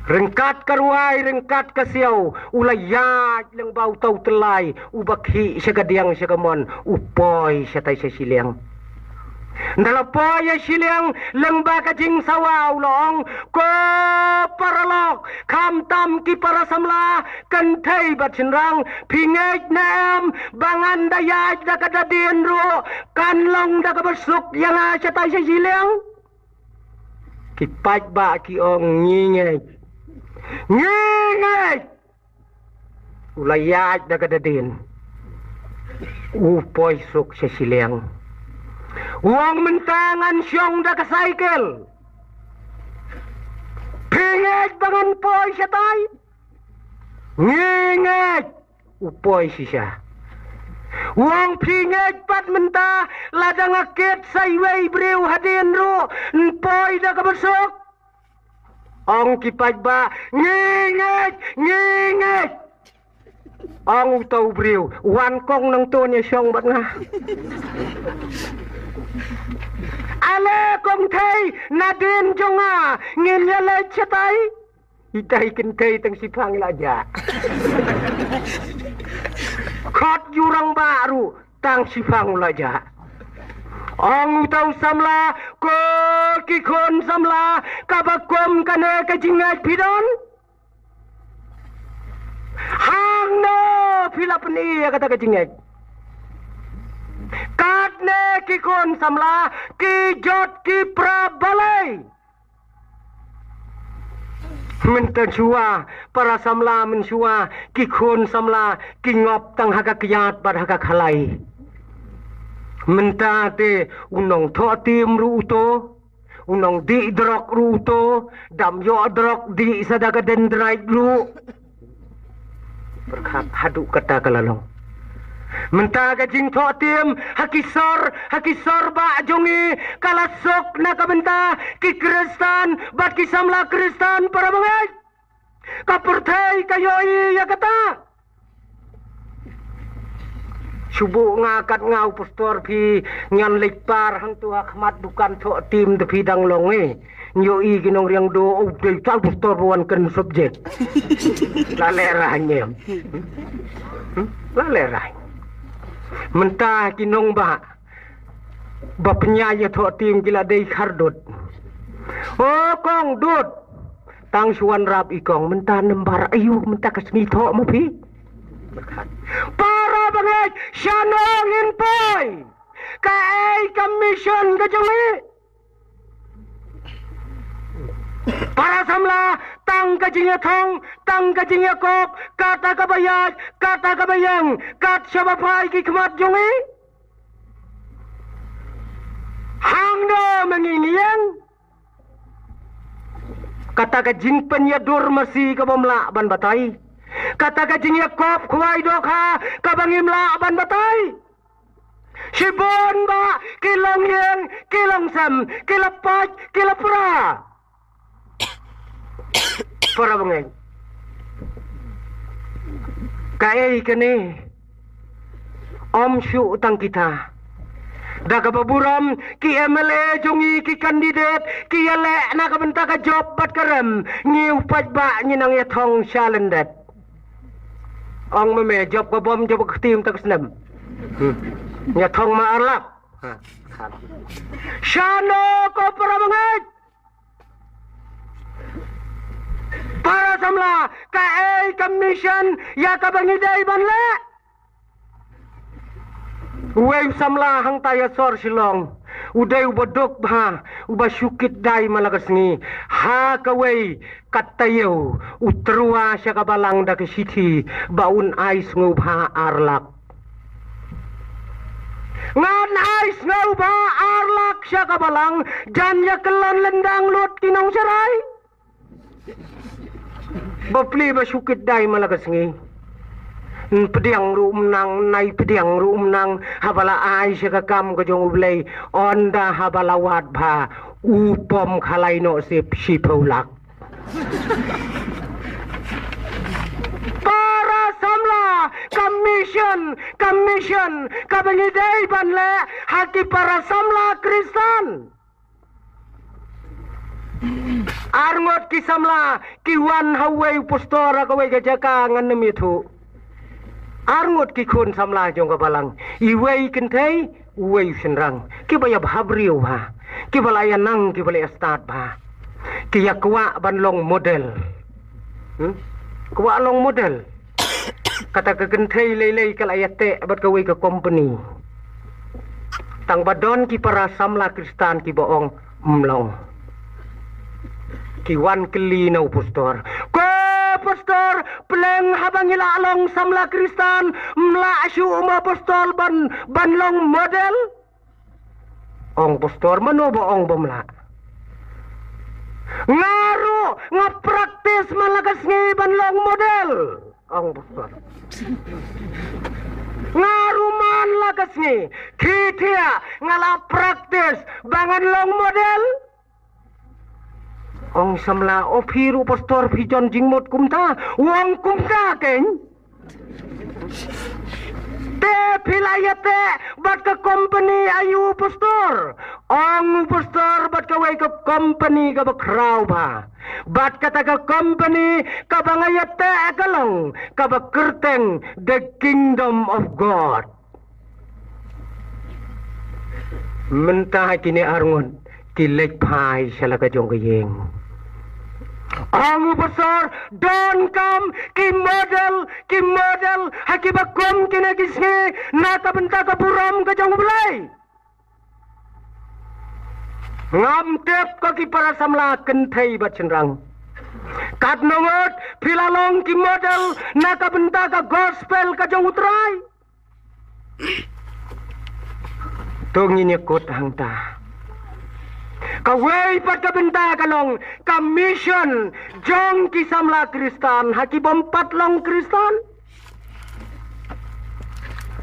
Ryngkat ka rwai, ryngkat ka siaw, u la ïaid lyngba uta u tyllai, uba khih sha ka diang sha ka mon, u poi shatai sha shiliang. Ynda la poi ïa shiliang, lyngba ka jingsawa u la ong, ko paralok, khamtam ki para samla, kynthei bad shynrang, phi ngeit ne em, ba ngan da ïaid da ka dadien ruh, kan long da kaba suk ïa nga shatai sha shiliang? Ki paidbah ki ong, ngi ngeit. Ngi ngeit. U la ïaid da ka dadien. U poi suk sha shiliang. U ong, mynta ngan shong da ka saikel. Phi ngeit ba ngan poi shatai? Ngi ngeit. U poi shisha. U ong, phi ngeit pat mynta, lada nga kit sa iwei i briew hadien ruh, yn poi da kaba suk? Ong ki paidbah, ngi ngeit, ngi ngeit. Ong uta u briew, wan kong nangto ne shong bad nga. Ale kong thei, nadien jong nga, ngin ïa leit shatai. Itai kynthei tang shiphang la jah. Khot ïu rangbah ruh tang shiphang la jah. Ong uta u samla, ko ki khun samla, kaba kum kane ka jingngeit phi don? Hangno phi la pyni ïa kata ka jingngeit? Katne ki khun samla ki jot ki pra balei? Mynta shuwa, para samla mynshuwa, ki khun samla ki ngop tang ha ka kyiad bad ha ka khalai. Mynta te u nongthoh tim ruh uto, u nongdih drok ruh uto, dam ïoh drok dih sa da ka dendrite ruh. Pyrkhat haduh kata ka la long. Mynta ka jingthoh tim ha ki sor, ha ki sor bah jong ngi, ka la suk na ka bynta ki Khristan bad ki samla Khristan, para bangeit. Ka pyrthei ka ïohi ïa kata. Shu buh nga kat nga u pastor phi, ngan leit par hangto ha khmat dukan thoh tim te phi dang long eh. Ïohi ki nongriang do, u dei tal pastor ba wan kren subject. La lehraiñ em. Hmm? La lehraiñ. Mynta ki nongbah ba pynïaid ïa thoh tim ki la dei khar dud. O kong dud. Tang shu wanrap i kong, mynta nambar aïu mynta ka sngi thoh ma phi? Para bangeit, shano ngin poi? Kaei ka mission ka jong ngi? Para samla, tang ka jingïathong, tang ka jingïakop, kata kaba ïaid, kata kaba ïeng, kat shaba phai ki khmat jong ngi. Hangno ma ngi ngi ïeng? Kata ka jingpynïadur masi kaba ym lah ban batai. Kata ka jingïakop khwai dohkha kaba ngim lah ban batai. Shibun bah ki long ïing, ki long sem, ki la pait, ki la pra. Para bangeit. Kaei kane? Ym shuh tang kita. Da kaba burom ki M L A jong ngi, ki candidate, ki ïaleh na ka bynta ka jop bad ka rem. Ngi u paidbah ngi nang ïathong sha lyndet. Ong ma me, jop ka bom, jop ka ktien, ta ka snem. Hmm. Ïathong ma ar lak. Ha. Shano ko para bangeit? Para samla, kaei ka mission ïa kaba ngi dei ban leh? Uwei u samla hangta ïa sor Shillong, u dei uba duk bha, uba shu kit dai man la ka sngi. Ha kawei ka taïew u tyrwa sha ka balang da ka shithi ba un ai sngewbha ar lak. Ngan ai sngewbha ar lak sha ka balang, jan ïa kyllon lyndang lut ki nongsharai. Bapli ba shu kit dai ma la ka sngi. Pdiang ruh mnang, nai pdiang ruh mnang, haba la ai sha ka kam ka jong U Blei, ynda haba la wad bha, u pom khalai noh sip shiphew lak. Para samla, ka mission, ka mission kaba ngi dei ban leh ha ki para samla Khristan. Arngut ki samla ki wan ha uwei u pastor ha kawei ka jaka ngan nym ïathuh. Arngut ki khun samla jong ka balang, iwei kynthei, uwei u shynrang, kiba ïa bha briew bha, kiba la ïa nang, kiba la ïa stad bha. Ki ïa kwah ban long model. Hmm? Kwah long model. Kata ka kynthei lei lei ka la ïa teh bad kawei ka company. Tang ba don ki para samla Khristan kiba ong, ym long. Ki wan kylli na u pastor. Ko pastor, pleng haba ngi la long samla Khristan, ym lah shuh ma pastor ban, ban long model? Ong pastor, mano ba ong ba ym lah? Nga ruh nga practice man la ka sngi ban long model. Ong pastor. Nga ruh man la ka sngi, khie thiah nga la practice ba ngan long model. Ong samla, o phi ruh pastor phi jon jingmut kumta? Ong kumta keiñ. Te phi la ïa teh bad ka company aïu pastor? Ong u pastor, bad kawei ka company kaba khraw bha. Bad kata ka company kaba nga ïa teh ka long kaba kyrteng The Kingdom of God. Mynta kine arngut ki leit phai sha la ka jong ka ïing. Ong u pastor, donkam ki model, ki model ha kiba kum kine ki sngi na ka bynta ka burom ka jong U Blei. Ngam tip ko ki para samla kynthei bad shynrang, katno ngut phi la long ki model na ka bynta ka gospel ka jong U Trai. To ngin ïa kut hangta. Kawei pat ka bynta ka long ka mission jong ki samla Khristan ha ki bym pat long Khristan.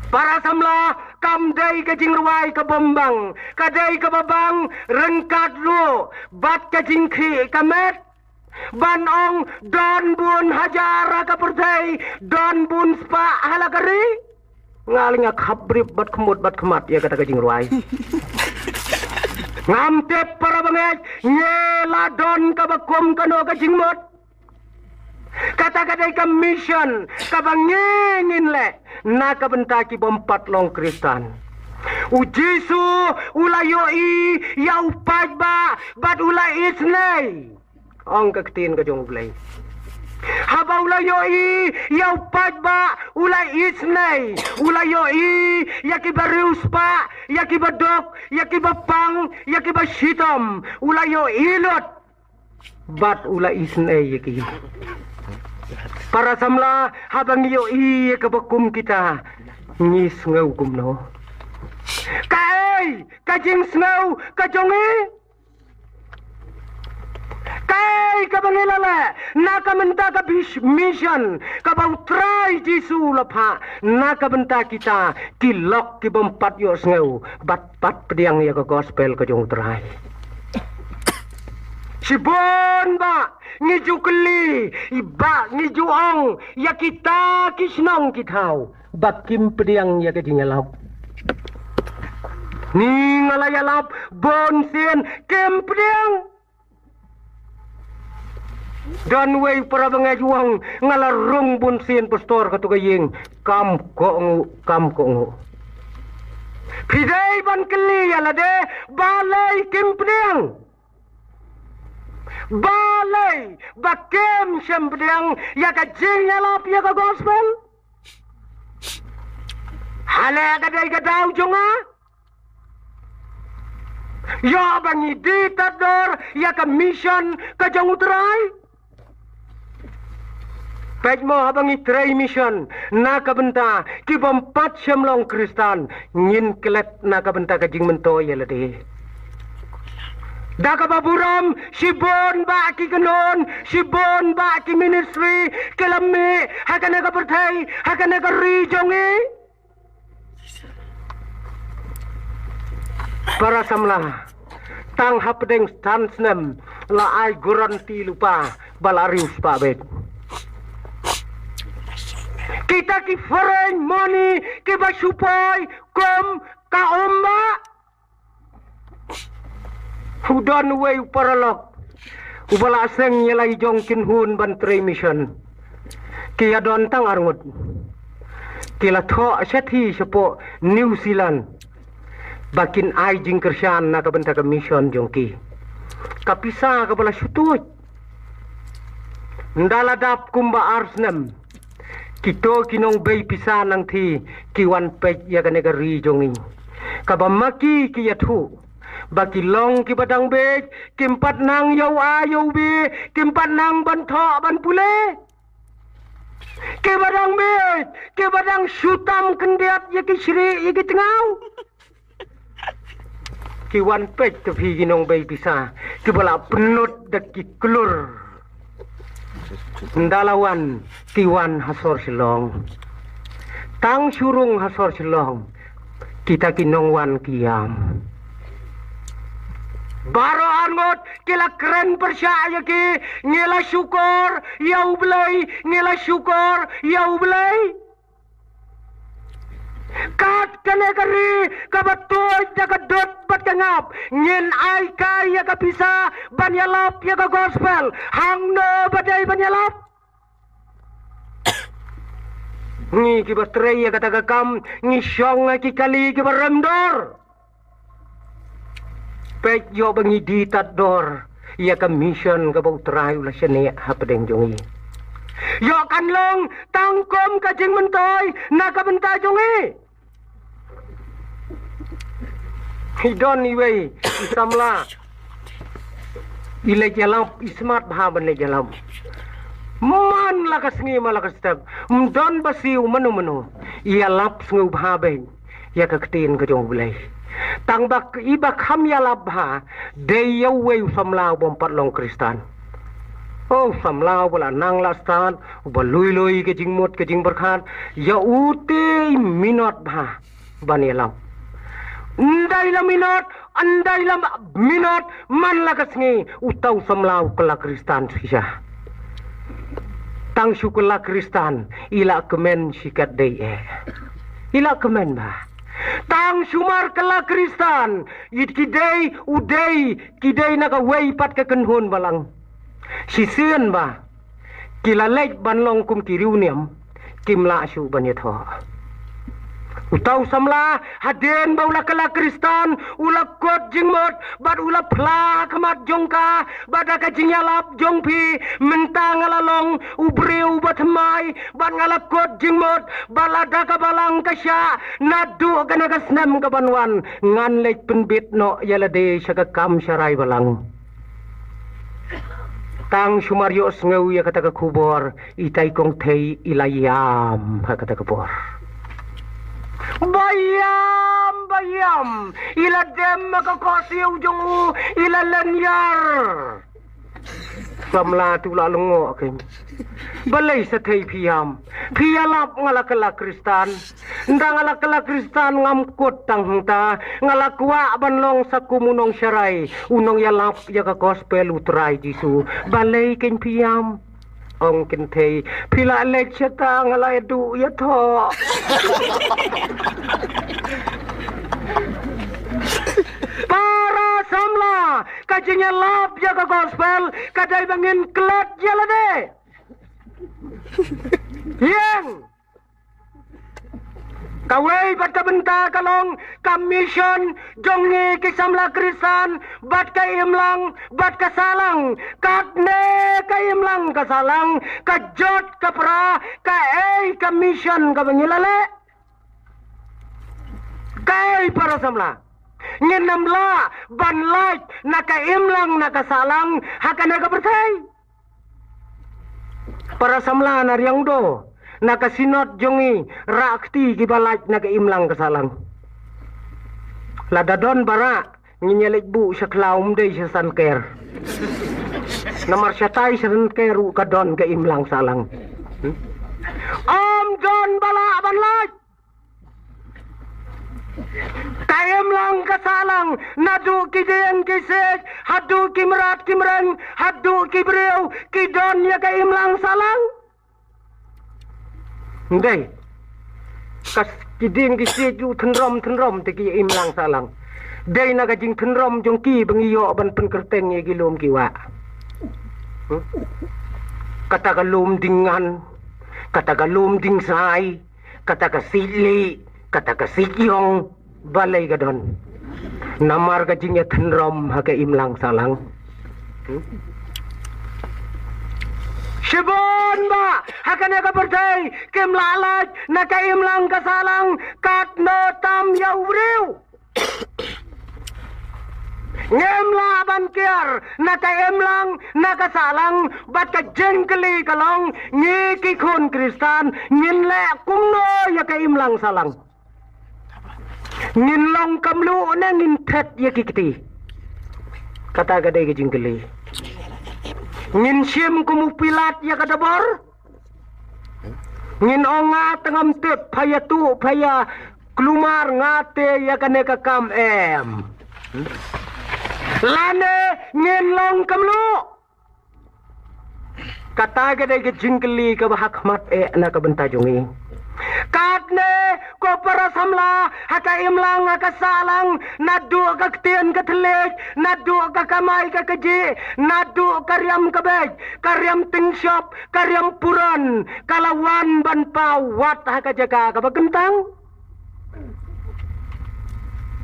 Para samla, kam dei ka jingrwai ka bym bang, ka dei kaba bang ryngkat ruh bad ka jingkhih ka met. Ban ong don bun hajar ha ka pyrthei, don bun spah ha la ka ri. Nga lei nga khap brip bad khmut bad khmat ïa kata ka jingrwai. Ngam tip para bangeit, ngi la don kaba kum kano ka jingmut. Kata ka dei ka mission kaba ngi ngin leh na ka bynta ki bym pat long Khristan. U Jisu u la ïohi ïa u paidbah bad u la isynei. Ong ka ktien ka jong U Blei. Haba u la ïohi ïa u paidbah u la isynei. U la ïohi ïa kiba riewspah, ïa kiba duk, ïa kiba pang, ïa kiba shitom. U la ïohi lut. Bad u la isynei ïa ki. Para samla, haba ngi ïohi ïa kaba kum kita, ngi sngew kumno? Kaei ka jingsngew ka jong ngi? Kaei kaba ngi la leh na ka bynta ka bis-, mission kaba U Trai Jisu u la phah na ka bynta kita ki lok ki bym pat ïohsngew bad pat pdiang ïa ka gospel ka jong U Trai? Shibun bah ngi ju kylli, bah ngi ju ong ïa kita ki shnong ki thaw, ba kim pdiang ïa ka jingïalap. Ni nga la ïalap bun sien kim pdiang. Don wei para bangeit u ong, nga la rung bun sien pastor, kato ka ïing kam kohnguh, kam kohnguh. Phi dei ban kylli ïa lade, balei kim pdiang? Balei ba kim shym pdiang ïa ka jingïalap ïa ka gospel? Hale ka dei ka daw jong nga. Ïoh ba ngi die tad dor ïa ka mission ka jong U Trai. Peit mo, haba ngi trei mission na ka bynta ki bym pat shym long Khristan, ngin klet na ka bynta ka jingmyntoi ïa lade. Da kaba burom, shibun ba ki kynhun, shibun ba ki ministry, ki la mih ha kane ka pyrthei, ha kane ka ri jong i. Para samla, tang hapdeng san snem la ai guarantee lypa ba la riewspah beit. Kita ki foreign money kiba shu poi kum ka um ba u don uwei u paralok uba la seng ïa la i jong kynhun ban trei mission. Ki ïa don tang arngut. Ki la thoh shathie shapoh New Zealand ba kin ai jingkyrshan na ka bynta ka mission jong ki. Ka pisa kaba la shu tuid. Nda la dap kumba ar snem, kito ki nongbei pisa nangthie ki wan peit ïa kane ka ri jong i. Kaba ma ki ki ïathuh ba ki long kiba dang bieit, kim pat nang ïa u A ïa u B, kim pat nang ban thoh ban pule. Kiba dang bieit, kiba dang shu tam khyndiat ïa ki shrieh ïa ki tngaw. Ki wan peit te phi ki nongbei pisa kiba la pynlut da ki klur. Nda la wan, ki wan ha sor Shillong. Tang shu rung ha sor Shillong, kita ki nongwan ki ïam. Baroh arngut ki la kren pyrshah ïa ki, ngi la shukor ïa U Blei, ngi la shukor ïa U Blei. Kat kane ka ri kaba tuid da ka dud bad ka ngap, ngin ai kai ïa ka pisa ban ïalap ïa ka gospel. Hangno ba dei ban ïalap? Ngi kiba trei ïa kata ka kam, ngi shong ha ki kali kiba rem dor. Peit ïoh ba ngi die tad dor ïa ka mission kaba U Trai u la shaniah hapdeng jong ngi. Ïoh kan long tang kum ka jingmyntoi na ka bynta jong ngi. I don iwei i samla, i leit ïalap, i smat bha ban leit ïalap. Man la ka sngi man la ka step, ym don ba siew mano mano, i ïalap sngewbha beit ïa ka ktien ka jong U Blei. Tang ba i ba kham ïalap bha dei ïa uwei u samla u bym pat long Khristan. O, u samla uba la nang la stad, uba lui lui ka jingmut ka jingpyrkhat, ïa u te i minot bha ban ïalap. Ndai la minot, ndai la minot, man la ka sngi, uta u samla u kylla Khristan shisha. Tang shu kylla Khristan, i la kmen shi katdei eh. I la kmen bha. Tang shu mar kylla Khristan, i ki dei, u dei, ki dei na kawei pat ka kynhun balang. Shisien ba ki la leit ban long kum ki riewniam, kim lah shuh ban ïathoh. Uta u samla, hadien ba u la kylla Khristan, u la kut jingmut bad u la phla ha khmat jong ka, bad da ka jingïalap jong phi, mynta nga la long u briew ba thymmai, bad nga la kut jingmut, bad lada ka balang ka shah, naduh kane ka snem kaban wan, ngan leit pynbit noh ïa lade sha ka kam sharai balang. Tang shu mar ïohsngew ïa kata ka khubor, itai Kong Thei i la ïam ha kata ka por. Ba ïam, ba ïam, i la dem ha ka khohsiew jong u, i la lynñiar. Samla te u la lyngngoh kein. Balei sa Thei phi ïam? Phi ïalap nga la kylla Khristan. Nda nga la kylla Khristan ngam kut tang hangta, nga la kwah ban long sa kum u nongsharai, u nongïalap ïa ka gospel U Trai Jisu. Balei kein phi ïam? Ong Kong Thei, phi la leit shata nga la ïa duh ïathoh. Para samla, ka jingïalap ïa ka gospel ka dei ba ngin klet ïa lade. Ïeng. Kawei bad ka bynta ka long ka mission jong ngi ki samla Khristan, bad ka imlang bad ka sahlang. Katne ka imlang ka sahlang, ka jot ka pra, kaei ka mission kaba ngi la leh? Kaei para samla? Ngin ym lah ban lait na ka imlang na ka sahlang ha kane ka pyrthei. Para samla na Riangdo, na ka synod jong ngi, rah kti kiba lait na ka imlang ka sahlang. Lada don ba rah, Ngin ïa leit buh sha khlaw, ym dei sha Sanker. Namar shatai sha Sanker ruh ka don ka imlang sahlang. Hmm? Ym don ba lah ban lait. Ka imlang ka sahlang, naduh ki dieng ki siej haduh ki mrad ki mreng haduh ki briew, ki don ïa ka imlang sahlang. Ym dei. Ka s-, ki dieng ki siej ju tynrom tynrom te ki imlang sahlang. Dei na ka jingtynrom jong ki ba ngi ïoh ban pynkyrteng ïa ki lum ki wah. Hmm? Kata ka lum Dieng Ngan, kata ka lum Dieng Sai, kata ka siej lieh, kata ka siej ïong, balei ka don? Namar ka jingïatynrom ha ka imlang sahlang. Hmm? Shibun bah ha kane ka pyrthei kim lah lait na ka imlang ka sahlang katno tam ïa u briew. Ngim lah ban kiar na ka imlang na ka sahlang, bad ka jingkylli ka long, ngi ki khun Khristan ngin leh kumno ïa ka imlang sahlang? Ngin long ka mluh ne ngin thet ïa ki kti? Kata ka dei ka jingkylli. Ngin shim kum u Pilat ïa kata ka bor? Ngin ong nga te ngam tip, pha ïathuh, pha ïa klumar, nga te ïa kane ka kam em. Lane ngin long ka mluh? Kata ka dei ka jingkylli kaba ha khmat eh na ka bynta jong ngi. Katne ko para samla, ha ka imlang ha ka sahlang, naduh ka ktien ka thylliej, naduh ka kamai ka kajih, naduh ka riam ka beit, ka riam tyngshop, ka riam puran, ka la wan ban paw wat ha ka jaka kaba kyntang.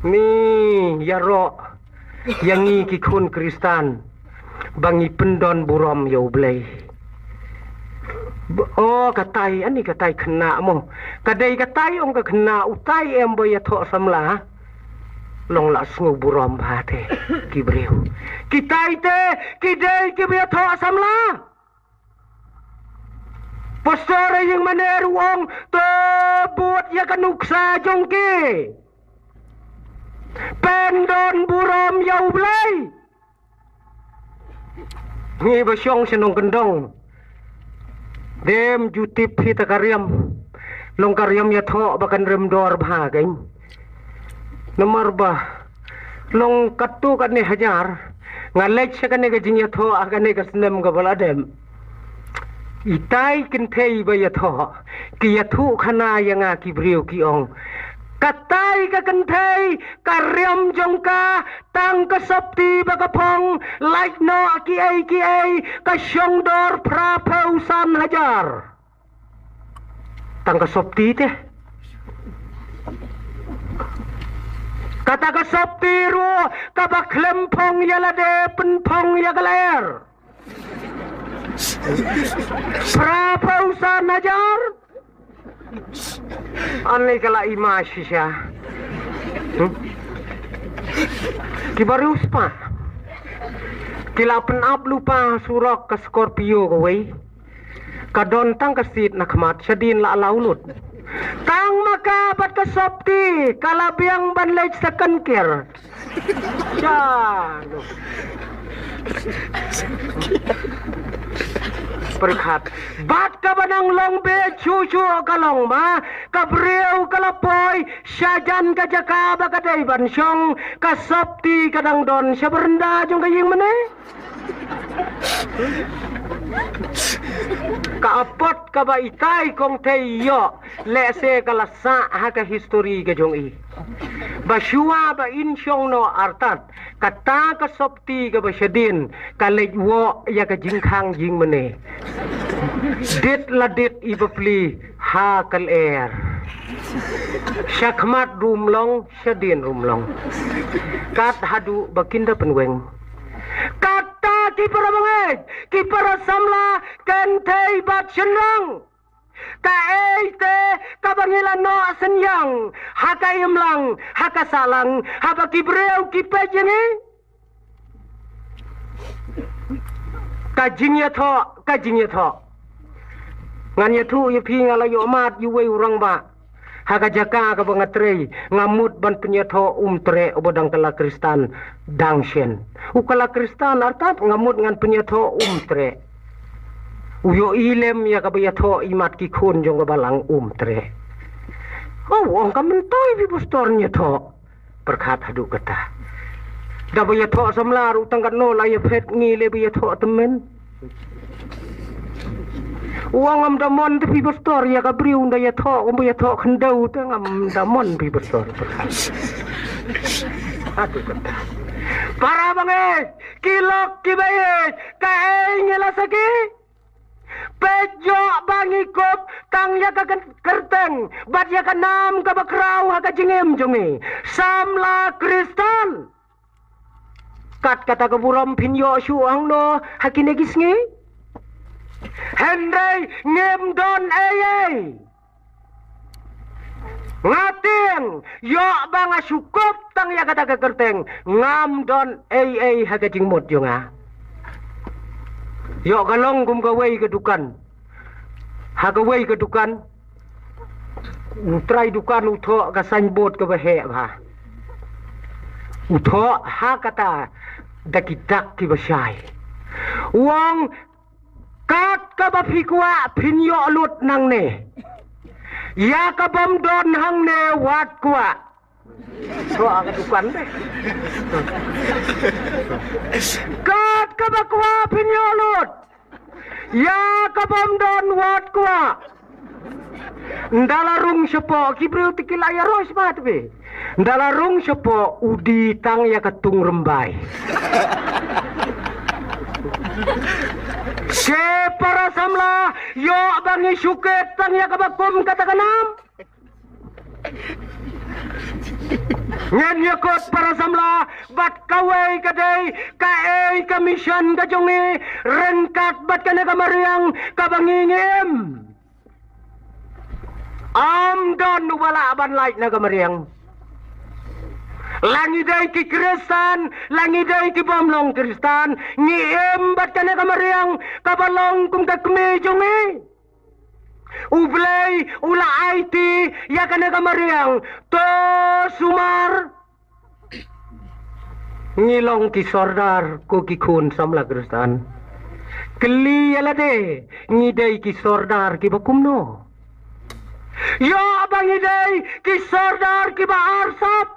Ngi ïaroh ïa ngi ki khun Khristan ba ngi pyndon burom ïa U Blei. B-, oh, katai, ani katai khynnah mo. Ka dei katai, ong ka khynnah, utai em ba ïathoh samla. Long la sngew burom bha te ki briew. Kitai te ki dei kiba ïathoh samla. Pastor ïing mane ruh ong, to bud ïa ka nuksa jong ki. Pyndon burom ïa U Blei. Ngi ba shong sha nongkyndong, dem ju tip hi ta ka riam. Long ka riam ïathoh ba kan rem dor bha kein. Namar ba long katto katne hajar nga leit sha kane ka jingïathoh ha kane ka snem kaba la dep. Itai kynthei ba ïathoh, ki ïathuh khana ïa nga ki briew ki ong, katai ka kynthei ka riam jong ka tang ka sopti ba ka phong, lait noh kiei kiei ka shong dor phra phew san hajar. Tang ka sopti te. Kata ka sopti ruh kaba khlem phong ïa lade, pynphong ïa ka lyer. Phra phew san hajar. Ani ka la i ma shisha. Hmm? Kiba riewspah ki la pynap lypa surok ka Scorpio kawei. Ka don tang ka seat na khmat, shadien la allow lut. Tang ma ka bad ka sopti ka la biang ban leit second gear. Sha. Pyrkhat. Bad kaba nang long beit shuh shuh ka long ba ka briew ka la poi shajan ka jaka ba ka dei ban shong, ka sopti ka dang don sha baranda jong ka ïing mane. Ka apot kaba itai kong thei ïoh, lehse ka la sah ha ka history ka jong i. Ba shuwa ba in shong noh artat, kata ka sopti kaba shadien ka leit woh ïa ka jingkhang ïing mane. Dit la dit i bapli ha ka lyer. Sha khmat ruh ym long, shadien ruh ym long. Kat haduh ba kin da pynweng. Kata ki para bangeit, ki para samla, kynthei bad shynrang. Kaei te kaba ngi la noh synñiang ha ka imlang, ha ka sahlang, haba ki briew ki peit ïa ngi? Ka jingïathoh, ka jingïathoh. Ngan ïathuh ïa phi, nga la ïoh mad ïa uwei u rangbah Ha ka jaka kaba nga trei, nga mut ban pynïathoh um treh uba dang kylla Khristan dang shen. U kylla Khristan artat nga mut ngan pynïathoh um treh. U ïohi lem ïa kaba ïathoh imat ki khun jong ka balang um treh. Oh, ong ka, myntoi phi pastor ñiathoh. Pyrkhat haduh kata. Da ba ïathoh samla ruh tang katno la ïa phet ngi le ba ïathoh tymmen. U ong ngam da mon te phi pastor, ïa ka briew ynda ïathoh, kum ba ïathoh khyndew te ngam da mon phi pastor. Pyrkhat. Haduh kata. Para bangeit, ki lok kiba ïeit, kaei ngi la saki? Peit, ïoh ba ngi kup tang ïa ka kyrteng bad ïa ka nam kaba khraw ha ka jingim jong ngi, samla Khristan. Kat kata ka burom phin ïoh shuh hangno ha kine ki sngi? Hynrei ngim don ei ei. Nga tieng, ïoh ba nga shu kup tang ïa kata ka kyrteng, ngam don ei ei ha ka jingmut jong nga. Ïoh ka long kum kawei ka dukan. Ha kawei ka dukan, u trai dukan u thoh ka signboard kaba heh bha. U thoh ha kata da ki dak kiba shai. U ong, kat kaba phi kwah phin ïoh lut nangne. Ïa kabym don hangne wat kwah. Kwah ka dukan te. Kat kaba kwah phin ïoh lut. Ïa kabym don wat kwah. Ynda la rung shapoh, ki briew te ki la ïaroh smat be. Ynda la rung shapoh u die tang ïa ka tung rymbai. Ke para samla, ïoh ba ngi shu kit tang ïa kaba kum kata ka nam. Ngin ïakut para samla bad kawei ka dei kaei ka mission ka jong ngi ryngkat bad kane ka mariang kaba ngi im. Ym don uba lah ban lait na ka mariang. La ngi dei ki Khristan, la ngi dei ki bym long Khristan, ngi im bad kane ka mariang kaba long kum ka kmie jong ngi. U Blei u la aiti ïa kane ka mariang, to sumar. Ngi long ki sordar ko ki khun samla Khristan? Kylli ïa lade, ngi dei ki sordar kiba kumno? Ïoh ba ngi dei ki sordar kiba arsap.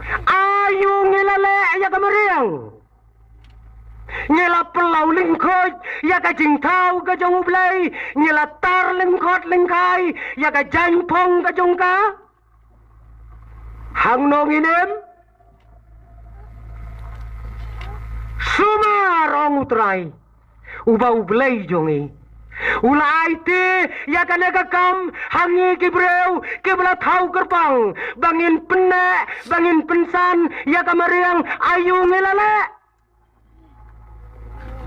Aiu ngi la leh ïa ka mariang? Ngi la pynlaw lyngkhuid ïa ka jingthaw ka jong U Blei, ngi la tar lyngkhot lyngkhai ïa ka jaiñphong ka jong ka. Hangno ngin im? Sumar, ong U Trai, uba U Blei jong ngi u la aiti ïa kane ka kam ha ngi ki briew kiba la thaw kyrpang, ba ngin pynneh, ba ngin pynsan ïa ka mariang. Aiu ngi la leh?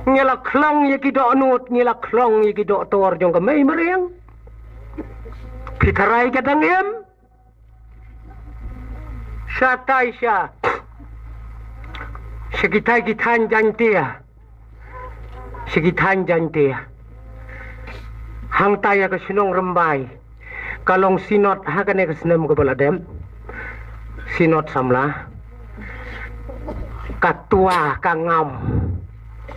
Ngi la khlong ïa ki dohnud, ngi la khlong ïa ki dohtor jong ka mei mariang. Phi tharai ka dang im? Shatai sha, sha kitai ki thaiñ Jaiñtia, sha ki thaiñ Jaiñtia, hangtai ïa ka shnong Rymbai, ka long synod ha kane ka snem kaba la dep, synod samla. Ka twa ka ngam,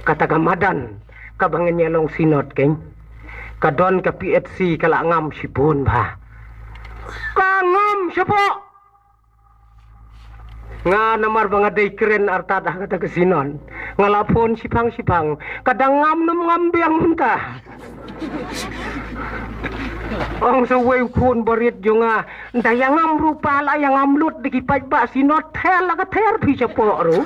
kata ka madan kaba ngin ïa long synod keiñ, ka don ka P H C, ka la ngam shibun bha. Ka ngam shapoh. Nga namar ba nga dei kren artat ha kata ka synod, nga la phone shiphang shiphang, ka dang ngam ne ym ngam biang mynta. Ong sa uwei u khun barit jong nga, ynda ïa ngam ruh pa, la ïa ngam lut da ki paidbah synod, ther la ka ther phi shapoh ruh.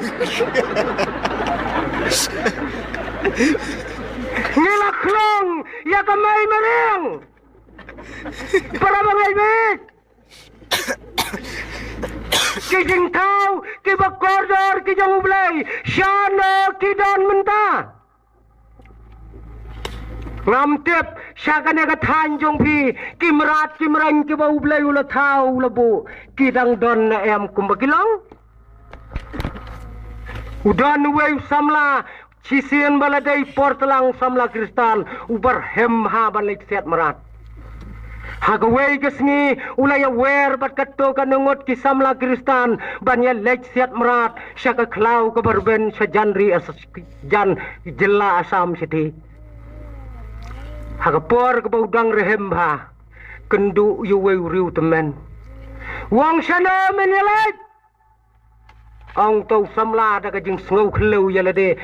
Ngi la khlong ïa ka mei mariang. Para bangeit beit, ki jingthaw kiba kordor ki jong U Blei, shano ki don mynta? Ngam tip sha kane ka thaiñ jong phi, ki mrad ki mraiñ kiba U Blei u la thaw u la buh, ki dang don ne em kumba ki long? U don uwei u samla, shisien ba la dei por tlang, samla Khristan, u barhem ha ban leit siat mrad. Ha kawei ka sngi u la ïawer bad katto katne ngut ki samla Khristan ban ïaleit siat mrad sha ka khlaw kaba rben sha jan ri, jan jylla Assam shati. Ha ka por kaba u dang rhem bha, kynduh ïa uwei u riewtymmen. U ong, shano men ïaleit? Ong uto u samla da ka jingsngew khlew ïa lade,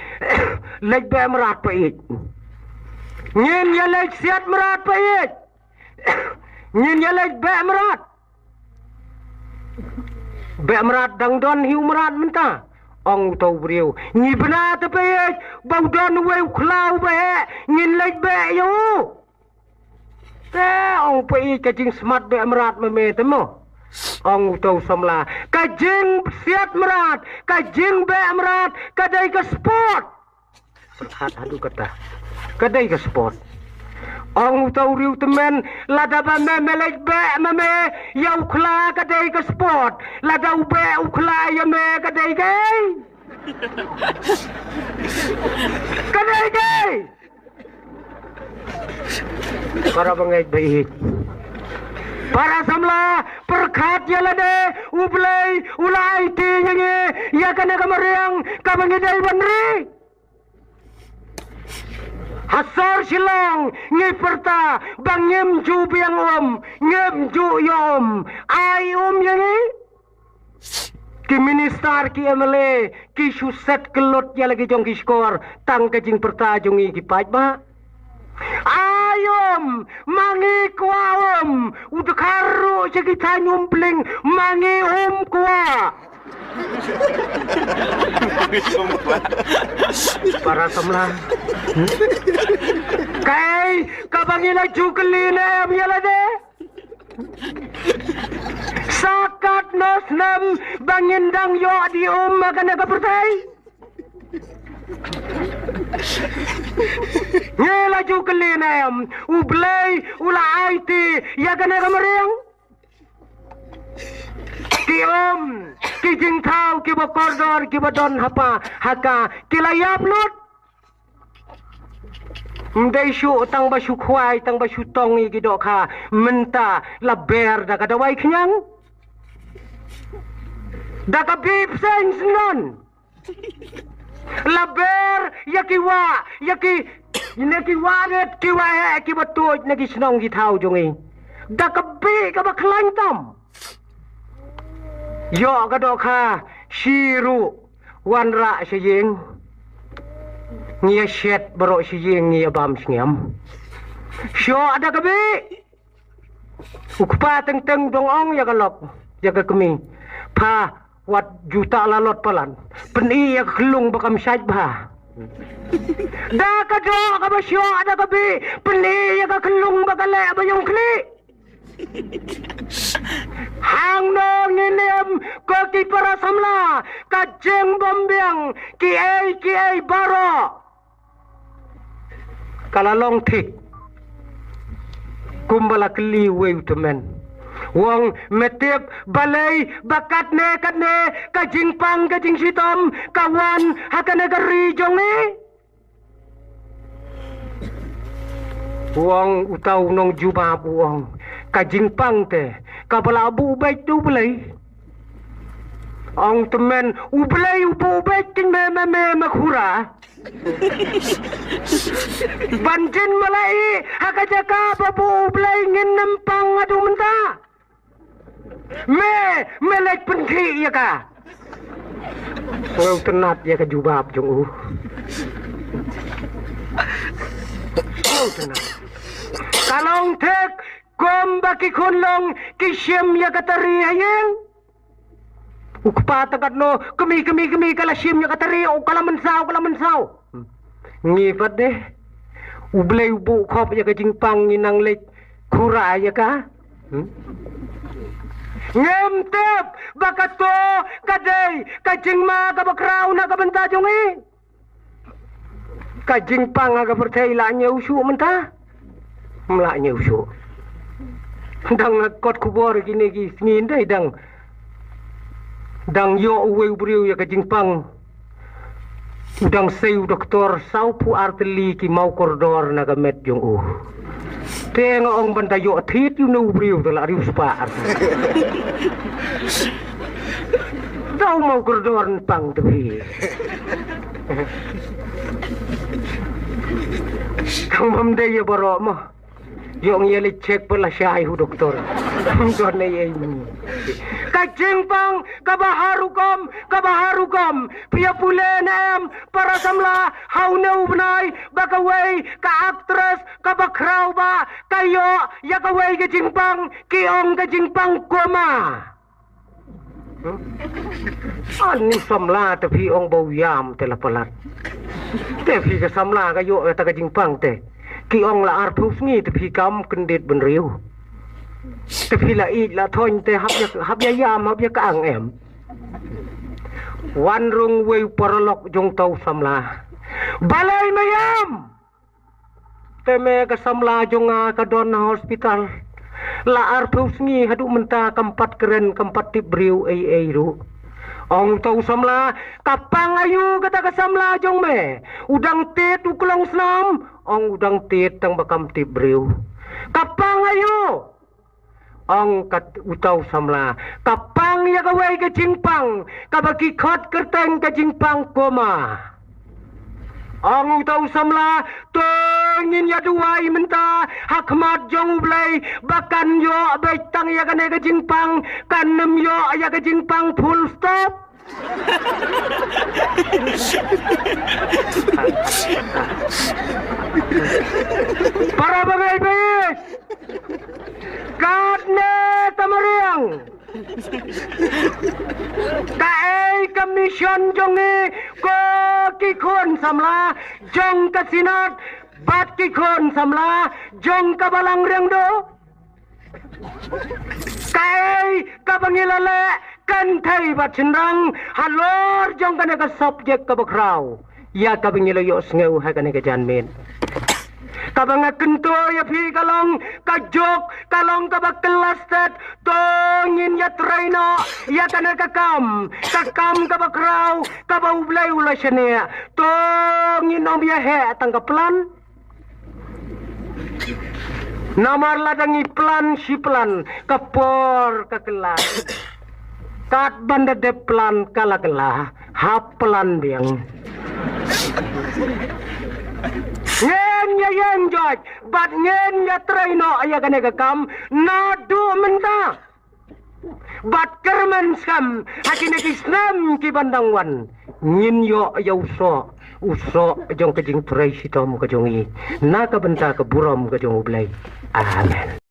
leit beh mrad pa ïeit. Ngin ïaleit siat mrad pa ïeit. Ngin ïaleit beh mrad. Beh mrad, dang don hi u mrad mynta? Ong uto u briew, ngi bna te pa ïeit ba u don uwei u khlaw ba heh, ngin leit beh ïa u. Te ong, pa ïeit, ka jingsmat beh mrad ma me te mo? Ong uto u samla, ka jingsiat mrad, ka jingbeh mrad ka dei ka sport. Pyrkhat haduh katta, ka dei ka sport. Ong uto u riewtymmen, lada ba me me leit beh ma me ïa u khla ka dei ka sport, lada u beh u khla ïa me ka dei kaei? Ka dei kaei? Para bangeit ba ïeit, para samla, pyrkhat ïa lade, U Blei u la aiti ïa ngi ïa kane ka mariang kaba ngi dei ban ri. Ha sor Shillong ngi pyrta ba ngim ju biang um, ngim ju ïoh um. Ai um ïa ngi. Ki minister, ki M L A ki shu set kyllut ïa la ki jong ki shkor, tang ka jingpyrta jong ngi ki paidbah. Ai um, ma ngi kwah um, u dkhar ruh sha ki thaiñ Umpling, ma ngi um kwah. Para samla, kaei kaba ngi la ju kylli ne em ïa lade? Sa katno snem ba ngin dang ïoh die um ha kane ka pyrthei? Ngi la ju kylli ne em, U Blei u la aiti ïa kane ka mariang? Ki um, ki jingthaw kiba kordor kiba don hapa ha ka, ki la ïap lut. Ym dei shuh tang ba shu khwai, tang ba shu tong ïa ki dohkha, mynta la ber da ka dawai khñiang, da ka bih bseiñ syndon. La ber ïa ki wah, ïa ki, ne ki wah rit, ki wah heh kiba tuid na ki shnong ki thaw jong ngi, da ka bih kaba khlaiñ tam. Ïoh ka dohkha, shi ruh wanrah sha ïing. Ngi ïa shet baroh sha ïing, ngi ïa bam shngiam. Shoh da ka bih. U kpa teng teng u dang ong ïa ka lok, ïa ka kmie, pha, wat ju ta la lot palat, pyni ïa ka khyllung ba kam shait bha. Da ka doh kaba shoh da ka bih, pyni ïa ka khyllung ba ka leh ba ïong khlieh. Hangno ngin im ko ki para samla, ka jingbym biang kiei kiei baroh ka la long thik. Kumba la kylli uwei u tymmen, u ong, me tip balei ba katne katne ka jingpang ka jingshitom ka wan ha kane ka ri jong ngi? U ong, uta u nongjubab u ong, ka jingpang te kaba la buh beit da U Blei. Ong tymmen, U Blei u buh beit kin me, me, me, me khura. Ban jin malai ha ka jaka ba buh U Blei ngin ym pang haduh mynta. Me, me leit pynkhih ïa ka. Nga u tynnat ïa ka jubab jong u. Nga u tynnat. Ka long thik kumba ki khun long ki shim ïa ka tari ha ïing. U kpa tang katno, kmie, kmie, kmie, ka la shim ïa ka tari, u ka la mynsaw, ka la mynsaw. Ngi pat de, U Blei u buh khop ïa ka jingpang, ngi nang leit khura ïa ka. Hmm? Ngim tip ba kato ka dei ka jingma kaba khraw na ka bynta jong ngi. Ka jingpang ha ka pyrthei la ñiew shuh mynta? Ym la ñiew shuh. Dang kot khubor kine ki sngi ndai dang, dang ïoh uwei u briew ïa ka jingpang. U dang sei u doktor, saw phew ar tylli ki maw kordor na ka met jong u. Te nga ong ban da ïoh thied ïa une u briew te la riew spah ar. Daw maw kordor pang te phi. Kang bam dei ïa baroh mo. Ïoh ngi ïa leit check pat la shai u doktor. Ym don ei ei. Ka jingpang kaba ha rukom, kaba ha rukom. Phi ïa pule ne em, para samla, ha une u bnai ba kawei ka actress kaba khraw ba ka ïoh ïa kawei ka jingpang, ki ong ka jingpang coma. Ani samla te phi ong ba u ïam te la palat. Te phi ka samla ka ïoh ïa ta ka jingpang te. Ki ong la arphew sngi te phi kam kyndit bynriew. Te phi la ïeit la thoiñ te hap ïa, hap ïa ïam, hap ïa ka ang em. Wan rung wei u paralok jong ta u samla. Balei me ïam? Te me ka samla jong nga ka don ha hospital. La arphew sngi haduh mynta kam pat kren kam pat tip briew ei ei ruh. Ong uta u samla, ka pang aïu kata ka samla jong me? U dang tied u klong snam? Ong u dang tied tang ba kam tip briew. Ka pang aïu? Ong kat uta u samla, ka pang ïa kawei ka jingpang kaba ki khot kyrteng ka jingpang coma. Ong uta u samla, to ngin ïa duwai mynta ha khmat jong U Blei ba kan ïoh beit tang ïa kane ka jingpang, kan nym ïoh ïa ka jingpang, full stop. Para bangeit bangeit, katne ta mariang. Kaei ka mission jong ngi ko ki khun samla jong ka Synod bad ki khun samla jong ka Balang Riangdo? Kaei kaba ngi la leh kynthei bad shynrang halor jong kane ka subject kaba khraw ïa kaba ngi la ïohsngew ha kane ka janmiet? Kaba nga kyntu ïa phi ka long ka juk, ka long kaba kylla stet. To ngin ïatrei noh ïa kane ka kam, ka kam kaba khraw kaba U Blei u la shaniah. To ngin ym ïa heh tang ka plan. Namar lada ngi plan shi plan, ka por ka kylla. Kat ban da dep plan ka la kylla, hap plan biang. Ngin ïa ïeng joit bad ngin ïatrei noh ïa kane ka kam naduh mynta. Bad kyrmen skhem ha kine ki snem ki ban dang wan, ngin ïoh ïa u soh, u soh jong ka jingtrei shitom ka jong ngi na ka bynta ka burom ka jong U Blei. Amen.